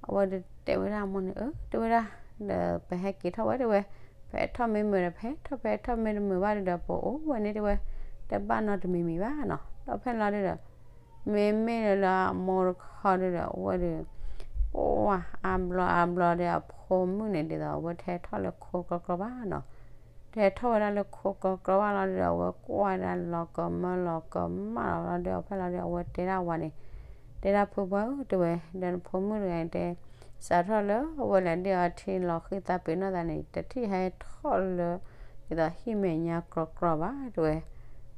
အဝဲဒုးတဲဝဲဒၣ်အမိၢ်န့ၣ် အၢ တဲဝဲဒၣ် ဒီးပဟဲက့ၤထီၣ်ဝဲတဲဝဲ, ပဟဲထီၣ်မ့ၢ်မုာ်ဒီး ပဟဲထီၣ် ပဟဲထီၣ်မ့ၢ်တမုာ်ဘၣ်ဒုးဒီး ပအိၣ်ဝဲန့ၣ်တဲဝဲ, တဘၣ်နီတမံၤမံၤဘၣ်နီၤ. ဒီးဖဲန့ၣ်လီၤဒုးဒီး မ့မ့ၢ်လၢအမိၢ်တခီဒုးဒီး အဝဲဒုး အိၣ်ဝဲအါဘျီအါဘျီဒီး အဖိမုၣ်န့ၣ် ဒ်သိးအဝဲတဟဲထီၣ်လၢခိကြီကြီဘၣ်နီၤ. တဟဲထီၣ်ဝဲဒၣ်လၢခိကြီကြီဘၣ်လီၤဒုးဒီး အဝဲကွၢ်ဝဲဒၣ်လီၤကမၢလီၤကမၣ်လီၤလီၤဒီး ဖဲလီၤဒုး အဝဲတဲဒၣ်ဝၤန့ၣ် တဲဒၣ်ဖုပှၢ်ဧၢ တဲဝဲ, ဒီးနဖိမုၣ်တဂၤန့ၣ်တဲ စးထီၣ်လၢအဝဲလဲၤဒ့ၣ်အီၤထံလီၤဃံသးပ့ၤနီၣ်သးန့ၣ် တထံၣ်ဟဲထီၣ်လၢ ဒ်သိးဟံၣ်မဲာ်ညါကြီကြီဘၣ်တဲဝဲ.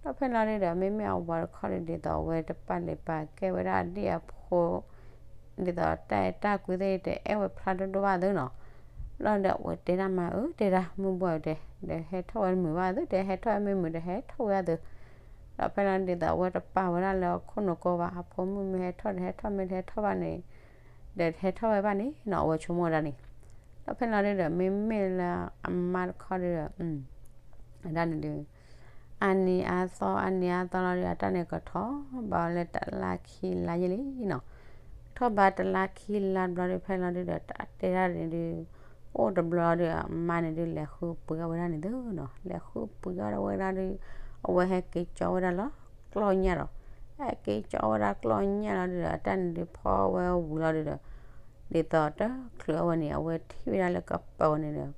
ဒီးဖဲလီၤဒုးဒီး မ့မ့ၢ်အဝၤတခီဒုး ဒ်သိးအဝဲတပာ်လဲၤပာ်ကဲဝဲဒၣ်အဒ့ၣ်အဖိ ဒ်သိးတၢ်အဲၣ်တၢ်ကွံသ့ၣ် တအဲၣ်ဝဲဖျါဒိၣ်ဒိၣ်ဘၣ်သ့နီၤ. လီၤဒီးအဝဲတဲဒၣ်မါဧၢ တဲဒၣ်မုၢ်ဘှီၣ်တဲ ဒီးဟဲထီၣ်ဝဲတမုာ်ဘၣ်သု ဒီးဟဲထီၣ်ဝဲမ့ၢ်မုာ်ဒီးဟဲထီၣ်ဝဲသု. ဒီးဖဲလီၤဒ်သိးအဝဲတပာ်ဝဲဒၣ်လၢအခိၣ်နူာ်ကိးဘၣ် အဖိမုၣ်မ့ၢ်ဟဲထီၣ်ဒီးဟဲထီၣ် မ့ၢ်တဟဲထီၣ်ဘၣ်န့ၣ် ဒီးတဟဲထီၣ်ဝဲဘၣ်န့ၣ်နီၤ အဝဲဆိကမိၣ်ဝဲဒၣ်န့ၣ်. ဒီးဖဲလီၤဒုးဒီး မ့မ့ၢ်လၢအမါတခီဒုးဒီး အဒၣ်န့ၣ်ဒုး အနံၤအါသီ အနံၤအါသီလီၤဒီး အတၢ်န့ၣ် ကထီၣ်ဘးအီၤလၢတလါခံလါယဲၢ်လံနီၤ. ထီၣ်ဘးတလါခံလါတဘျီဒုး ဖဲလီၤဒုးဒီး တၢ်တဲဒၣ်န့ၣ်ဒုး အိၣ်တဘျီဒီး အမါန့ၣ်ဒုး လဲၤဃုပှ့ၤအီၣ်ဝဲဒၣ်န့ၣ်သ့နီၤ. လဲၤဃုပှ့ၤအီၣ်ဝဲဒၣ်ဒုး အဝဲဟဲက့ၤကၠီဝဲဒၣ်လၢကျီၢ်ညၣ်ဒီး ဟဲက့ၤကၠီဝဲဒၣ်ကျီၢ်ညၣ်လီၤဒုးဒီး အတၢ်န့ၣ်ဒုး ဖီဝဲဝံၤလီၤဒုးဒီး ဒ်သိးတချုးအဝဲန့ၣ် အဝဲထံၣ်ဝဲဒၣ်လၢကပၤဝဲန့ၣ်ဒီး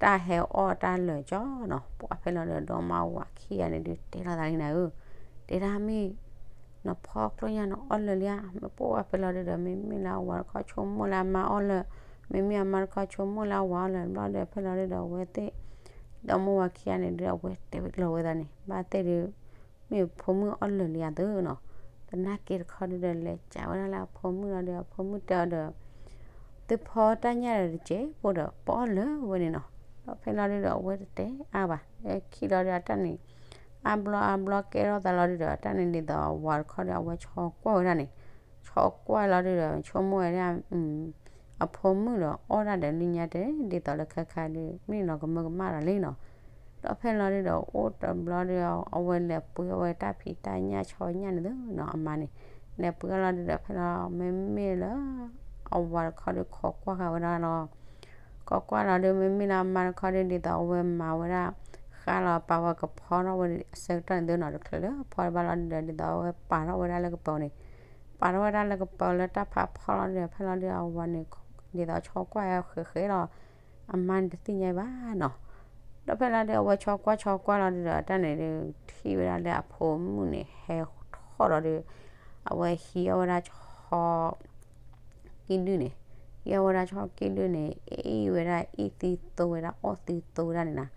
တၢ်ဟဲအီၣ်တၢ်လၢာ်ကၠီနီၤ. ပှၤဖဲလီၤဒီး ဒီမါဝၤခံဂၤန့ၣ်ဒုး တဲလိာ်သးလံနၤဧၢ, တဲဒၣ်မ့ၢ် နဖီကျီၢ်ညၣ်နအီၣ်လၢာ်လံဧါ. မ့ၢ်ပှၤဖဲလီၤဒုးဒီး မ့မ့ၢ်လၢအဝၤတခီဆိကမိၣ်လၢအမါအီၣ်လၢာ်, မ့မ့ၢ်အမါတခီဆိကမိၣ်လၢအဝၤအီၣ်လၢာ် ဘျီဒီး ဖဲလီၤဒုးဒီး အဝဲသ့ၣ် ဒီမိၢ်ဝၤခံဂၤန့ၣ်ဒုး အဝဲတဲဝဲလီၤဝဲသးန့ၣ် ဘၣ်သ့ၣ်ဒုး မ့ၢ်ဖိမုၣ်အီၣ်လၢာ်လံဧါသုနီၤ. သနာ်က့တခီဒုးဒီး လဲၤကးဝဲဒၣ်လၢအဖိမုၣ်လီၤဒီး အဖိမုၣ်တဲအီၤဒီး သုဖီတၢ်ညၣ်ဒီးတစဲးဖိဒီး ပအီၣ်လၢာ်ဝဲန့ၣ်နီၤ. ဒီးဖဲလီၤဒုးဒီး အဝဲတတဲအါဘၣ်, အခံလီၤဒုး အတၢ်န့ၣ် အါဘျီအါဘျီကဲထီၣ်သးလီၤဒုးဒီး အတၢ်န့ၣ်ဒ်သိးအဝၤတခီဒီး အဝဲဆီကွၢ်ဝဲဒၣ်န့ၣ်, ဆီကွၢ်လီၤဒုးဒီး ဆိကမိၣ်ဝဲဒၣ် အဖိမုၣ်ဒီးအီၣ်ဒၣ်ဒီးလၢညါတဲ ဒ်သိးလၢခဲခါဒုး မ့ၢ်လီၤကမၢကမၣ်ဒီးလံနီၤ. ဒီးဖဲလီၤဒုးဒီး အိၣ်တဘျီဒုး အဝဲလဲၤပှ့ၤအီၣ်ဝဲတၢ်ဖံးတၢ်ညၣ်ဆီညၣ်န့ၣ်သုနီၤ အမါန့ၣ်, လဲၤပှ့ၤအီၣ်လီၤဒုးဒီး ဖဲလီၤမ့မ့ၢ်လၢ အဝၤတခီဒုးခိးကွၢ်ဃာ်ဝဲဒၣ်လီၤ. ခိးကွၢ်လီၤဒုး မ့မ့ၢ်လၢအမါတခီဒုး ဒ်သိးအဝဲမၤဝဲဒၣ် ဃါလီၤပာ်ဝဲကဖီထီၣ်ဝဲအဆၢကတီၢ်န့ၣ်သုနီၤ တချုးလၢဖီတဘၣ်လီၤဒုးဒီး ဒ်သိးအဝဲပာ်ထီၣ်ဝဲဒၣ်လၢကပၤန့ၣ်, ပာ်ထီၣ်ဝဲဒၣ်လၢကပၤလၢတၢ်ဖးဖီလီၤဒုးဒီး ဖဲလီၤဒုးအဝၤန့ၣ် ဒ်သိးဆီကွၢ်ဃဲးဃဲးလီၤ. အမါန့ၣ်တသ့ၣ်ညါဘၣ်နီၤ. ဒီးဖဲလီၤဒုး အဝဲဆီကွၢ်ဆီကွၢ်လီၤဒုးဒီး တၢ်န့ၣ်ဒုး ထံၣ်ဝဲဒၣ်လၢအဖိမုၣ်န့ၣ် ဟဲထီၣ်လီၤဒုး အဝဲဟံးအီၣ်ဝဲဒၣ်ဆီ ကံၣ်ဒုၣ်န့ၣ်, ဟံးအီၣ်ဝဲဒၣ်ဆီကံၣ်ဒုၣ်န့ၣ် အ့ၣ်ဝဲဒၣ် အ့ၣ်သံသိဝဲဒၣ် အီၣ်သံသိဝဲဒၣ်န့ၣ်နီၤ.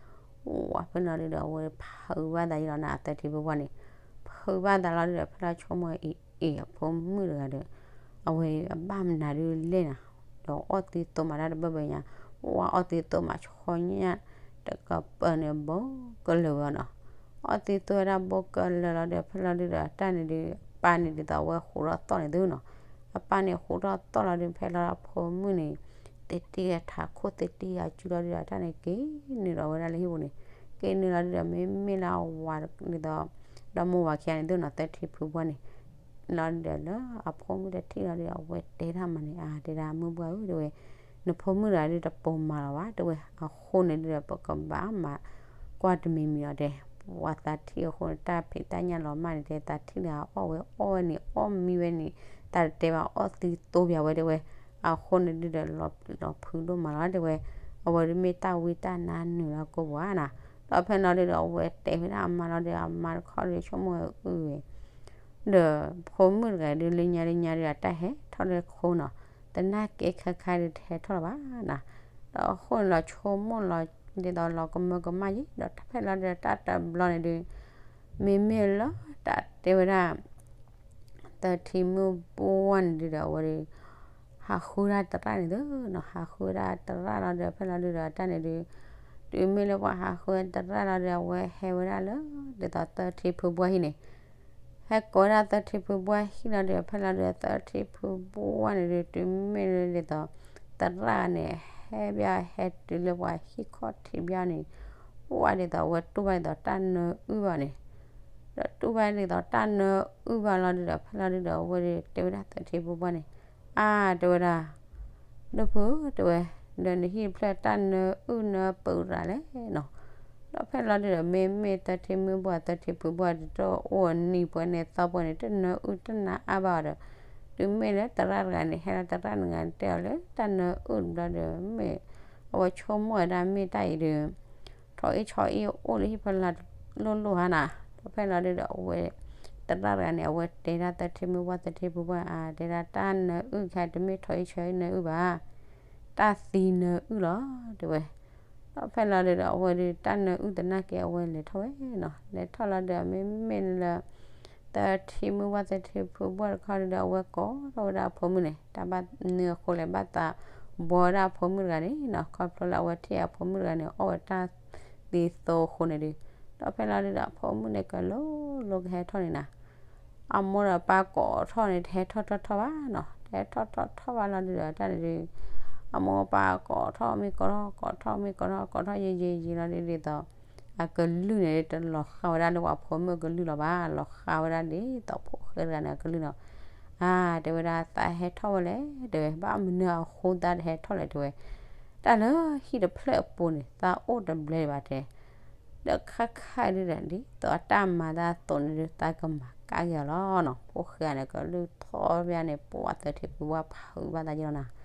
ဝၤဖဲလီၤဒုးဒီး အဝဲဖုးဘၣ်သးယံၤလီၤနီၤ အသၢထံဖုဘှၢ်န့ၣ်, ဖုးဘၣ်သးလီၤဒုးဒီး ဖဲလီၤဆိကမိၣ်အံၤ အ့ၣ် အဖိမုၣ်တဂၤဒီး အဝဲအဘၣ်မနုၤဒုးလဲၣ်နီၤ, ဒီးအီၣ်သံသိမးတၢ်တဘၢဘၢညါ, ဝၤအီၣ်သံသိမးဆီညၣ်တကပၤန့ၣ် ဘိကလၢာ်ဝဲနီၤ. အီၣ်သံသိဝဲဒၣ်ဘိကလၢာ်လီၤဒီး ဖဲလီၤဒုးဒီး တၢ်န့ၣ်ဒုး အပၢ်န့ၣ်ဒ်သိးအဝဲဃိးထီၣ်သီၣ်န့ၣ်သုနီၤ. အပၢ်န့ၣ်ဃိးထီၣ်သီၣ်လီၤဒုး ဖဲလီၤအဖိမုၣ်န့ၣ် သ့တံၢ်ဂၤထးခိၣ် သ့တံၢ်ဂၤစုလီၤဒုးဒီး တၢ်န့ၣ်က့ၤနုာ်လီၤဝဲဒၣ်လၢဟံၣ်ပူၤန့ၣ်, က့ၤနုာ်လီၤဒုးဒီး မ့မ့ၢ်လၢအဝၤဒ်သိး ဒီမိၢ်ဝၤခံဂၤန့ၣ်သုနီၤ သၢထံဖုဘှၢ်န့ၣ် လီၤဒုးဒီးလၢအဖိမုၣ်တထံၣ်လီၤဒုးဒီး အဝဲတဲတၢ်မၤန့ၣ် အါ တဲဒၣ်မုၢ်ဘှၢ်ဧၢ တဲဝဲ, နဖိမုၣ်တဂၤဒုးတပိာ်မၤလီၤဘၣ် တဲဝဲ, အဃိန့ၣ်ဒုးဒီး ပကဘၣ်မၤကွၢ်တမံၤမံၤလီၤတဲ, ပှၤသးထံၣ်အဃိန့ၣ် တၢ်ဖံးတၢ်ညၣ်လီၤမၢ်န့ၣ်တဲ သးထံၣ်လၢအအီၣ်ဝဲအီၣ်ဝဲန့ၣ် အီၣ်မံဝဲန့ၣ် သးတတဲဘၣ် အီၣ်သံသိပၠးဝဲတဲဝဲ, အဃိန့ၣ်ဒုးဒီး လီၤဖုးဒိၣ်မးလီၤတဲဝဲ, အဝဲဒုးမ့ၢ်တၢ်ဝံတၢ်နါနုာ်လၢကိာ်ပူၤဧါနီၤ. ဒီးဖဲလီၤဒုးဒီး အဝဲတဲဝဲဒၣ်အမါလီၤဒီး အမါတခီဒုး ဆိကမိၣ်ဝဲအုၣ်ဝဲ ဒီးဖိမုၣ်တဂၤဒုး လၢညါလၢညါဒုး အတၢ်ဟဲထီၣ်လၢခိနီၤ, သနာ်က့ခဲခါဒုးတဟဲထီၣ်လၢၤဘၣ်နီၤ. ဒီးအဃိန့ၣ်လီၤဆိကမိၣ်လီၤ ဒ်သိးလီၤကမၢကမၣ်ယံၤ ဒီးတၢ်ဖဲလီၤဒုး တၢ်တဘျီန့ၣ်ဒုး မ့မ့ၢ်လၢတၢ်တဲဝဲဒၣ် သၢထံမုၢ်ဘှၢ်န့ၣ်ဒုးဒီး အဝဲဒုး ဟးဃုဒၣ်သရၣ်န့ၣ်သုနီၤ, ဟးဃုဒၣ်သရၣ်လီၤဒီး ဖဲလီၤဒုးဒီး တၢ်န့ၣ်ဒုး တုၤမ့ၢ်လၢပှၤဟးဃုသရၣ်လီၤဒီး အဝဲဟဲဝဲဒၣ်လၢ ဒ်သိးသၢထံဖုဘှၢ်ဟံၣ်န့ၣ် ဟဲကိးဝဲဒၣ်သၢထံဖုဘှၢ်ဟံၣ်လီၤဒီး ဖဲလီၤဒုးဒီး သၢထံဖုဘှၢ်န့ၣ်ဒုး တုၤမ့ၢ်လၢဒ်သိး သရၣ်န့ၣ် ဟဲဘၣ်ဟဲတုၤလၢပှၤဟံၣ်ခီၣ်ထံးဘၣ်န့ၣ် အိၣ်ဝဲဒ်သိးအဝဲတူၢ်ဘၣ်ဒ်သိးတၢ်နၢအုၣ်ဘၣ်န့ၣ် ဒီးတူၢ်ဘၣ်ဒ်သိးတၢ်နၢအုၣ်ဘၣ်လီၤဒုးဒီး ဖဲလီၤဒုးဒီး အဝဲဒုးတဲဝဲဒၣ်သၢထံဖုဘှၢ်န့ၣ် အါ တဲဝဲဒၣ် ဒိၣ်ဖု တဲဝဲ ဒီးနဟံၣ်တဖျၢၣ်တၢ်နၢအုၣ်နၢပူၤရၤလဲၣ်နီၤ. ဒီးဖဲလီၤဒုးဒီး မ့မ့ၢ်သၢထံမုၢ်ဘှၢ် သၢထံဖုဘှၢ် တအိၣ်နံၤပှဲၤန့ၣ်သီပှဲၤန့ၣ် တနၢအုၣ်တနၢအါဘၣ်အီၤဒီး တုၤမ့ၢ်လၢသရၣ်တဂၤန့ၣ် ဟဲလီၤသရၣ်တဂၤန့ၣ် တဲအီၤလၢတၢ်နၢအုၣ်တဘျီဒီး မ့ၢ်အဝဲဆိကမိၣ်ဝဲဒၣ်မ့ၢ်တၢ်အံၤဒုး ထိၣ်အံၣ်ဆီအံၣ်အိၣ်လၢဟံၣ်ဖီလာ်လိၣ်လိၣ်ဧါနီၤ. ဒီးဖဲလီၤဒုးဒီး အဝဲ သရၣ်တဂၤန့ၣ် အဝဲတဲဒၣ်သၢထံမုၢ်ဘှၢ် သၢထံဖုဘှၢ် အါ တဲဒၣ်တၢ်နၢအုၣ်ခါ တမ့ၢ်ထိၣ်အံၣ်ဆီအံၣ်နၢအုၣ်ဘၣ် တၢ်သံနၢအုၣ်လီၤ တဲဝဲ. ဒီးဖဲလီၤဒုးဒီး အဝဲဒုးတၢ်နၢအုၣ်သနာ်က့ အဝဲလဲၤထီၣ်ဝဲနီၤ. လဲၤထီၣ်လီၤဒီး မ့မ့ၢ်လၢ သၢထံမုၢ်ဘှၢ် သၢထံဖုဘှၢ်တခီဒုးဒီး အဝဲကိးထီၣ်ဝဲဒၣ်အဖိမုၣ်န့ၣ် တၢ်ဘၣ်မနုၤအဃိလဲၣ် ဘၣ်သးဘှီဝဲဒၣ်အဖိမုၣ်တဂၤန့ၣ်နီၤ. ခီဖျိလၢအဝဲထံၣ်အဖိမုၣ်တဂၤန့ၣ် အီၣ်ဝဲတၢ်သံသိအဃိန့ၣ်ဒုး ဒီးဖဲလီၤဒုးဒီး အဖိမုၣ်န့ၣ် ကလိၤလိၤကဟဲထီၣ်န့ၣ်နီၤ. အမိၢ်ဒီးပၢ်ကိးထီၣ်န့ၣ် တဟဲထီၣ်ထီၣ်ထီၣ်ဘၣ်နီၤ. တဟဲထီၣ်ထီၣ်ထီၣ်ဘၣ်လီၤဒုးဒီး တၢ်န့ၣ်ဒုး အမိၢ်ပၢ်ကိးထီၣ်မ့ၢ်ကိးထီၣ် ကိးထီၣ်မ့ၢ်ကိးထီၣ် ကိးထီၣ်ယံာ်ယံာ်ယံာ်လီၤဒုး ဒ်သိး အကလုၢ်န့ၣ် တလီၤဃာ်ဝဲဒၣ်လၢပှၤဖိမုၣ်အကလုၢ်လီၤဘၣ်. လီၤဃာ်ဝဲဒၣ်ဒ်သိးဖိၣ်ဃဲတဂၤန့ၣ်အကလုၢ်နီၤ. အါ တဲဝဲဒၣ် သးဟဲထီၣ်ဝဲလဲၣ် တဲဝဲ ဘၣ်မနုၤအဃိသးတဟဲထီၣ်လဲၣ် တဲဝဲ. တၢ်လၢဟံၣ်တဖျၢၣ်အပူၤန့ၣ် သးအိၣ်တဘျဲးဘၣ်တဲ ဒီးခါခါဒုးဒီး ဒ်သိးအတၢ်မၤသးအသိးန့ၣ်ဒုး သးကမၤကၣ်က့ၤအီၤလီၤနီၤ. ဖိၣ်ဃဲန့ၣ် ကလုၢ်ထီၣ်ဘၣ်န့ၣ် ပှၤသၢထံဖုဘှၢ်ဖုးဘၣ်သးယံၤလီၤနီၤ.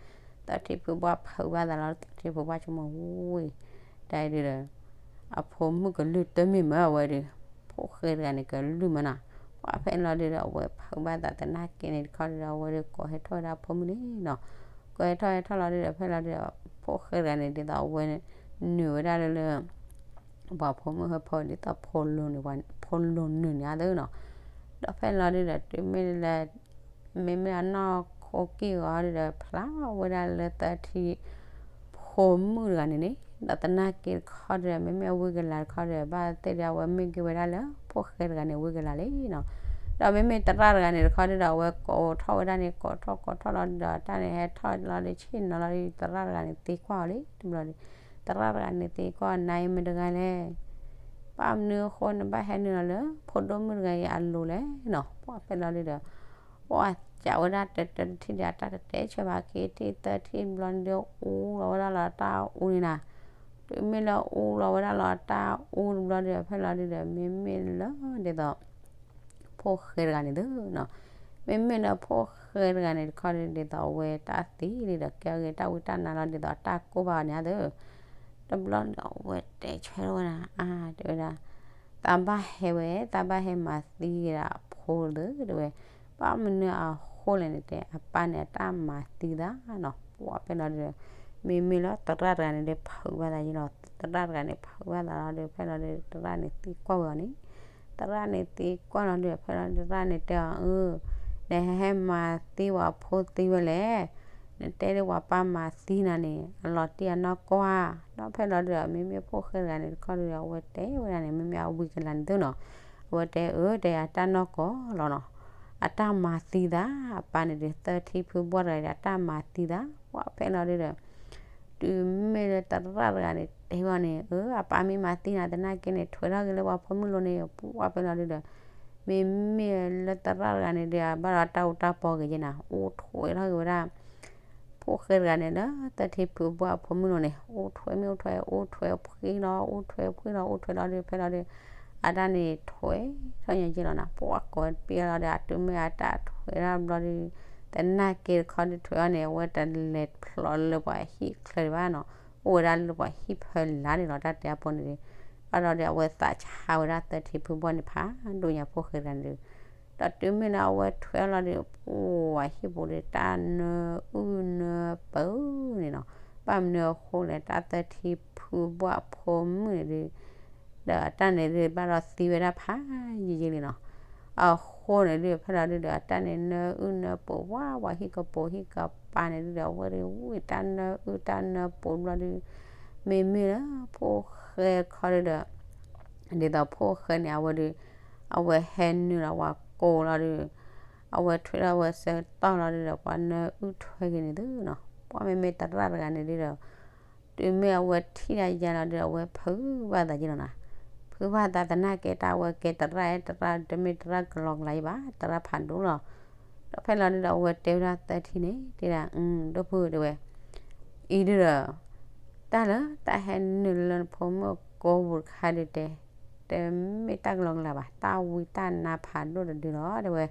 သၢထံဖုဘှၢ်ဖုးဘၣ်သးလီၤ သၢထံဖုဘှၢ်ဆိကမိၣ်ဝံၤ တၢ်အံၤဒုးဒီး အဖိမုၣ်ကလုၢ်တမ့ၢ်မၢအဝဲဒုး ဖိၣ်ဃဲတဂၤန့ၣ် ကလုၢ်မၢနီၤ. ပှၤဖဲလီၤဒုးဒီး အဝဲဖုးဘၣ်သးသနာ်က့န့ၣ် တခီဒုးဒီး အဝဲဒုးကိးဟဲထီၣ်ဝဲဒၣ်အဖိမုၣ်န့ၣ်နီၤ. ကိးဟဲထီၣ်ဟဲထီၣ်လီၤဒုးဒီး ဖဲလီၤဒုးဒီး ဖိၣ်ဃဲတဂၤန့ၣ် ဒ်သိးအဝဲနုာ်ဝဲဒၣ်လၢလၢ ပှၤဖိမုၣ်ဟၢဖၢဒ်သိး ဖိလိၤနုာ်န့ၣ်ဧါသ့နီၤ. ဒီးဖဲလီၤဒုဒီး တုၤမ့ၢ်လၢ မ့မ့ၢ်အနီၢ်ခိက့ၢ်ဂီၤဒုဒီး ဖျါဝဲဒၣ်လၢသၢထံ ဖိမုၣ်တဂၤန့ၣ်န့ၣ် ဒီးသနာ်က့တခီဒီး မ့မ့ၢ်အဝံကလၤတခီဒီး ဘၣ်သ့ၣ်ဒီးအဝဲမ့ၢ်က့ၤဝဲဒၣ်လၢ ဖိၣ်ဃဲတဂၤန့ၣ် ဝံကလၤလံနီၤ. ဒီးမ့မ့ၢ်သရၣ်တဂၤန့ၣ်တခီဒုဒီး အဝဲကိးထီၣ်ဝဲဒၣ်န့ၣ် ကိးထီၣ်ကိးထီၣ်လီၤဒုဒီး တၢ်န့ၣ်ဟဲထီၣ်လီၤဒု ဆ့ၣ်နီၤလီၤဒု သရၣ်တဂၤန့ၣ်သံကွၢ်အီၤလံ တဘျီဒု သရၣ်တဂၤန့ၣ်သံကွၢ် နၤအံၤမတဂၤလဲၣ် ဘၣ်မနုၤအဃိနဘၣ်ဟဲနုာ်လီၤလၢ ဖိဒိၣ်မုၣ်တဂၤအံၤအလိၤလဲၣ်နီၤ. ပှၤဖဲလီၤဒုဒီး ပှၤစံးဝဲဒၣ်တၢတၢတထံၣ်ဒီး အတၢ်တတဲဆၢဘၣ် ခံထံၣ်သၢထံၣ်တဘျီဒု အူလီၤဝဲဒၣ်လီၤတၢ်အူန့ၣ်နၤ. တုၤမ့ၢ်လၢအူလီၤဝဲဒၣ်လီၤတၢ်အူတဘျီဒု ဖဲလီၤဒုဒီး မ့မ့ၢ်လၢဒ်သိး ဖိၣ်ဃဲတဂၤန့ၣ်သ့နီၤ. မ့မ့ၢ်လၢဖိၣ်ဃဲတဂၤန့ၣ်တခီဒု ဒ်သိးအဝဲတၢ်သံလံဒီး ကဲဂ့ၤတၢ်ဝံတၢ်နါလီၤ ဒ်သိးတၢ်ကိၢ်ဘၣ်အီၤန့ၣ်သ့. တဘျီဒီးအဝဲတဲဆၢထၢၣ်ဝဲဒၣ် အါ တဲဝဲဒၣ် သးဘၣ်ဟဲဝဲ သးဘၣ်ဟဲမၤသံက့ၤဒီးအဖိသ့ တဲဝဲ. ဘၣ်မနုၤအဃိလဲၣ်န့ၣ်တဲ အပၢ်န့ၣ် အတၢ်မၤသံသးနီၤ. ပှၤဖဲလီၤဒုဒီး မ့မ့ၢ်လၢသရၣ်တဂၤန့ၣ်ဒီး ဖုးဘၣ်သးယ့လီၤ. သရၣ်တဂၤန့ၣ် ဖုးဘၣ်သးလီၤဒု ဖဲလီၤဒု သရၣ်န့ၣ်သံကွၢ်ဝဲအီၤန့ၣ် သရၣ်န့ၣ်သံကွၢ်လီၤဒု ဖဲလီၤဒုသရၣ်န့ၣ်တဲအီၤ အၢ နဟဲဟဲမၤသံဝဲအဖိသံဝဲလဲၣ်. နတဲဒ်ပှၤပၢ်မၤသံနၤန့ၣ် အလီၤတံၢ်အနီၢ်ကီၢ်ဧါ. ဒီးဖဲလီၤဒုဒီး မ့မ့ၢ်ဖိၣ်ဃဲတဂၤန့ၣ်တခီဒုဒီး အဝဲတဲဝဲဒၣ်န့ၣ် မ့မ့ၢ်အဝံကလၤန့ၣ်သ့နီၤ. အဝဲတဲအၢ တဲအတၢ်နီၢ်ကီၢ်လီၤနီၤ. အတၢ်မၤသံသး အပၢ်န့ၣ်ဒီး သၢထံဖုဘီၣ်တဂၤဒီး အတၢ်မၤသံသး. ပှၤဖဲလီၤဒုဒီး တုၤမ့ၢ်လၢသရၣ်တဂၤန့ၣ် တဲဘၣ်န့ၣ် အၢ အပၢ်မ့ၢ်မၤသံနၤသနာ်က့န့ၣ် ထွဲထီၣ်က့ၤလၢပှၤဖိမုၣ်လိၤန့ၣ်. ပှၤဖဲလီၤဒုဒီး မ့မ့ၢ်လၢသရၣ်တဂၤန့ၣ်ဒီး ဘၣ်ဒီးတၢ်အူတၢ်ပီက့ၤက့ၤနၤ အိၣ်ထွဲထီၣ်က့ၤဝဲဒၣ် ဖိၣ်ဃဲတဂၤန့ၣ်လၢ သၢထံဖုဘီၣ်အဖိမုၣ်လိၤန့ၣ် အိၣ်ထွဲမ့ၢ်အိၣ်ထွဲ အိၣ်ထွဲဖှံလီၤ အိၣ်ထွဲဖှံလီၤ အိၣ်ထွဲလီၤဒု ဖဲလီၤဒု အတၢ်န့ၣ်ထွဲထီၣ်ညါက့ၤလီၤနၤ. ပှၤကိးပ့ၤလီၤဒီး အတုၤမ့ၢ်အတၢ်ထွဲထီၣ်ဘျီဒု သနာ်က့တခီဒုထွဲထီၣ်န့ၣ် အဝဲတလဲၤဖျိးလၢပှၤဟံၣ်ချၢဒံးဘၣ်နီၤ. အိၣ်ဝဲဒၣ်လၢပှၤဟံၣ်ဖၢလၢ်န့ၣ်လီၤ တၢ်တဲအဖိန့ၣ်ဒု. ဘၣ်ဒီးဒု အဝဲသးဆါဝဲဒၣ်သၢထံဖုဘီၣ်န့ၣ်ဖးဒိၣ်ညါ ဖိၣ်ဃဲတဂၤန့ၣ်ဒု ဒီးတုၤမ့ၢ်လၢအဝဲထွဲလီၤဒု ပှၤဟံၣ်ပူၤဒီး တၢ်နၢအုၣ်နၢပၢၤန့ၣ်နီၤ. ဘၣ်မနုၤအဃိလဲၣ် တၢ်သၢထံဖုဘီၣ်အဖိမုၣ်န့ၣ်ဒု ဒီးအတၢ်န့ၣ်ဒု ဘၣ်ဒီးသံဝဲဒၣ်ဖးယံာ်ယံာ်လံနီၤ. အဃိန့ၣ်ဒု ဖဲလီၤဒုဒီး အတၢ်န့ၣ်နၢအုၣ်နၢပၢၤဝဲ ပှၤဟံၣ်ကပိာ်ဟံၣ်ကပၤန့ၣ်ဒုဒီး အဝဲဒု ဝံၣ်တၢ်နၢအုၣ်တၢ်နၢပၢၤဘျီဒု မ့မ့ၢ်လၢဖိၣ်ဃဲခီဒုဒီး ဒ်သိးဖိၣ်ဃဲန့ၣ် အဝဲဒု အဝဲဟဲနုာ်လီၤပှၤကိးလီၤဒု အဝဲထွဲထီၣ်ဝဲဆၢကတီၢ်လီၤဒုဒီး ပှၤနၢအုၣ်ထွဲက့ၤန့ၣ်သုနီၤ. ပှၤမ့မ့ၢ်သရၣ်တဂၤန့ၣ်ဒုဒီး တုၤမ့ၢ်အဝဲထံၣ်ဒၣ်ယါလီၤဒုဒီး အဝဲဖုးဘၣ်သးယ့လီၤနၤ. ဖုးဘၣ်သးသနာ်က့ တၢ်အဝဲကဲသရၣ် သရၣ်တမ့ၢ်သရၣ်ကလီကလီယံဘၣ် သရၣ်ဖးဒိၣ်လီၤ. ဒီးဖဲလီၤဒုဒီး အဝဲတဲဝဲဒၣ်သၢထံန့ၣ် တဲဒၣ် ဒိၣ်ဖုတဲဝဲ အံၤဒုဒီး တၢ်လၢတၢ်ဟဲနုာ်လၢနဖိမုၣ်ကိးပူၤတခါဒုတဲ တမ့ၢ်တၢ်ကလီကလီဘၣ် တၢ်ဝံတၢ်နါဖးဒိၣ်တဒုလီၤ တဲဝဲ.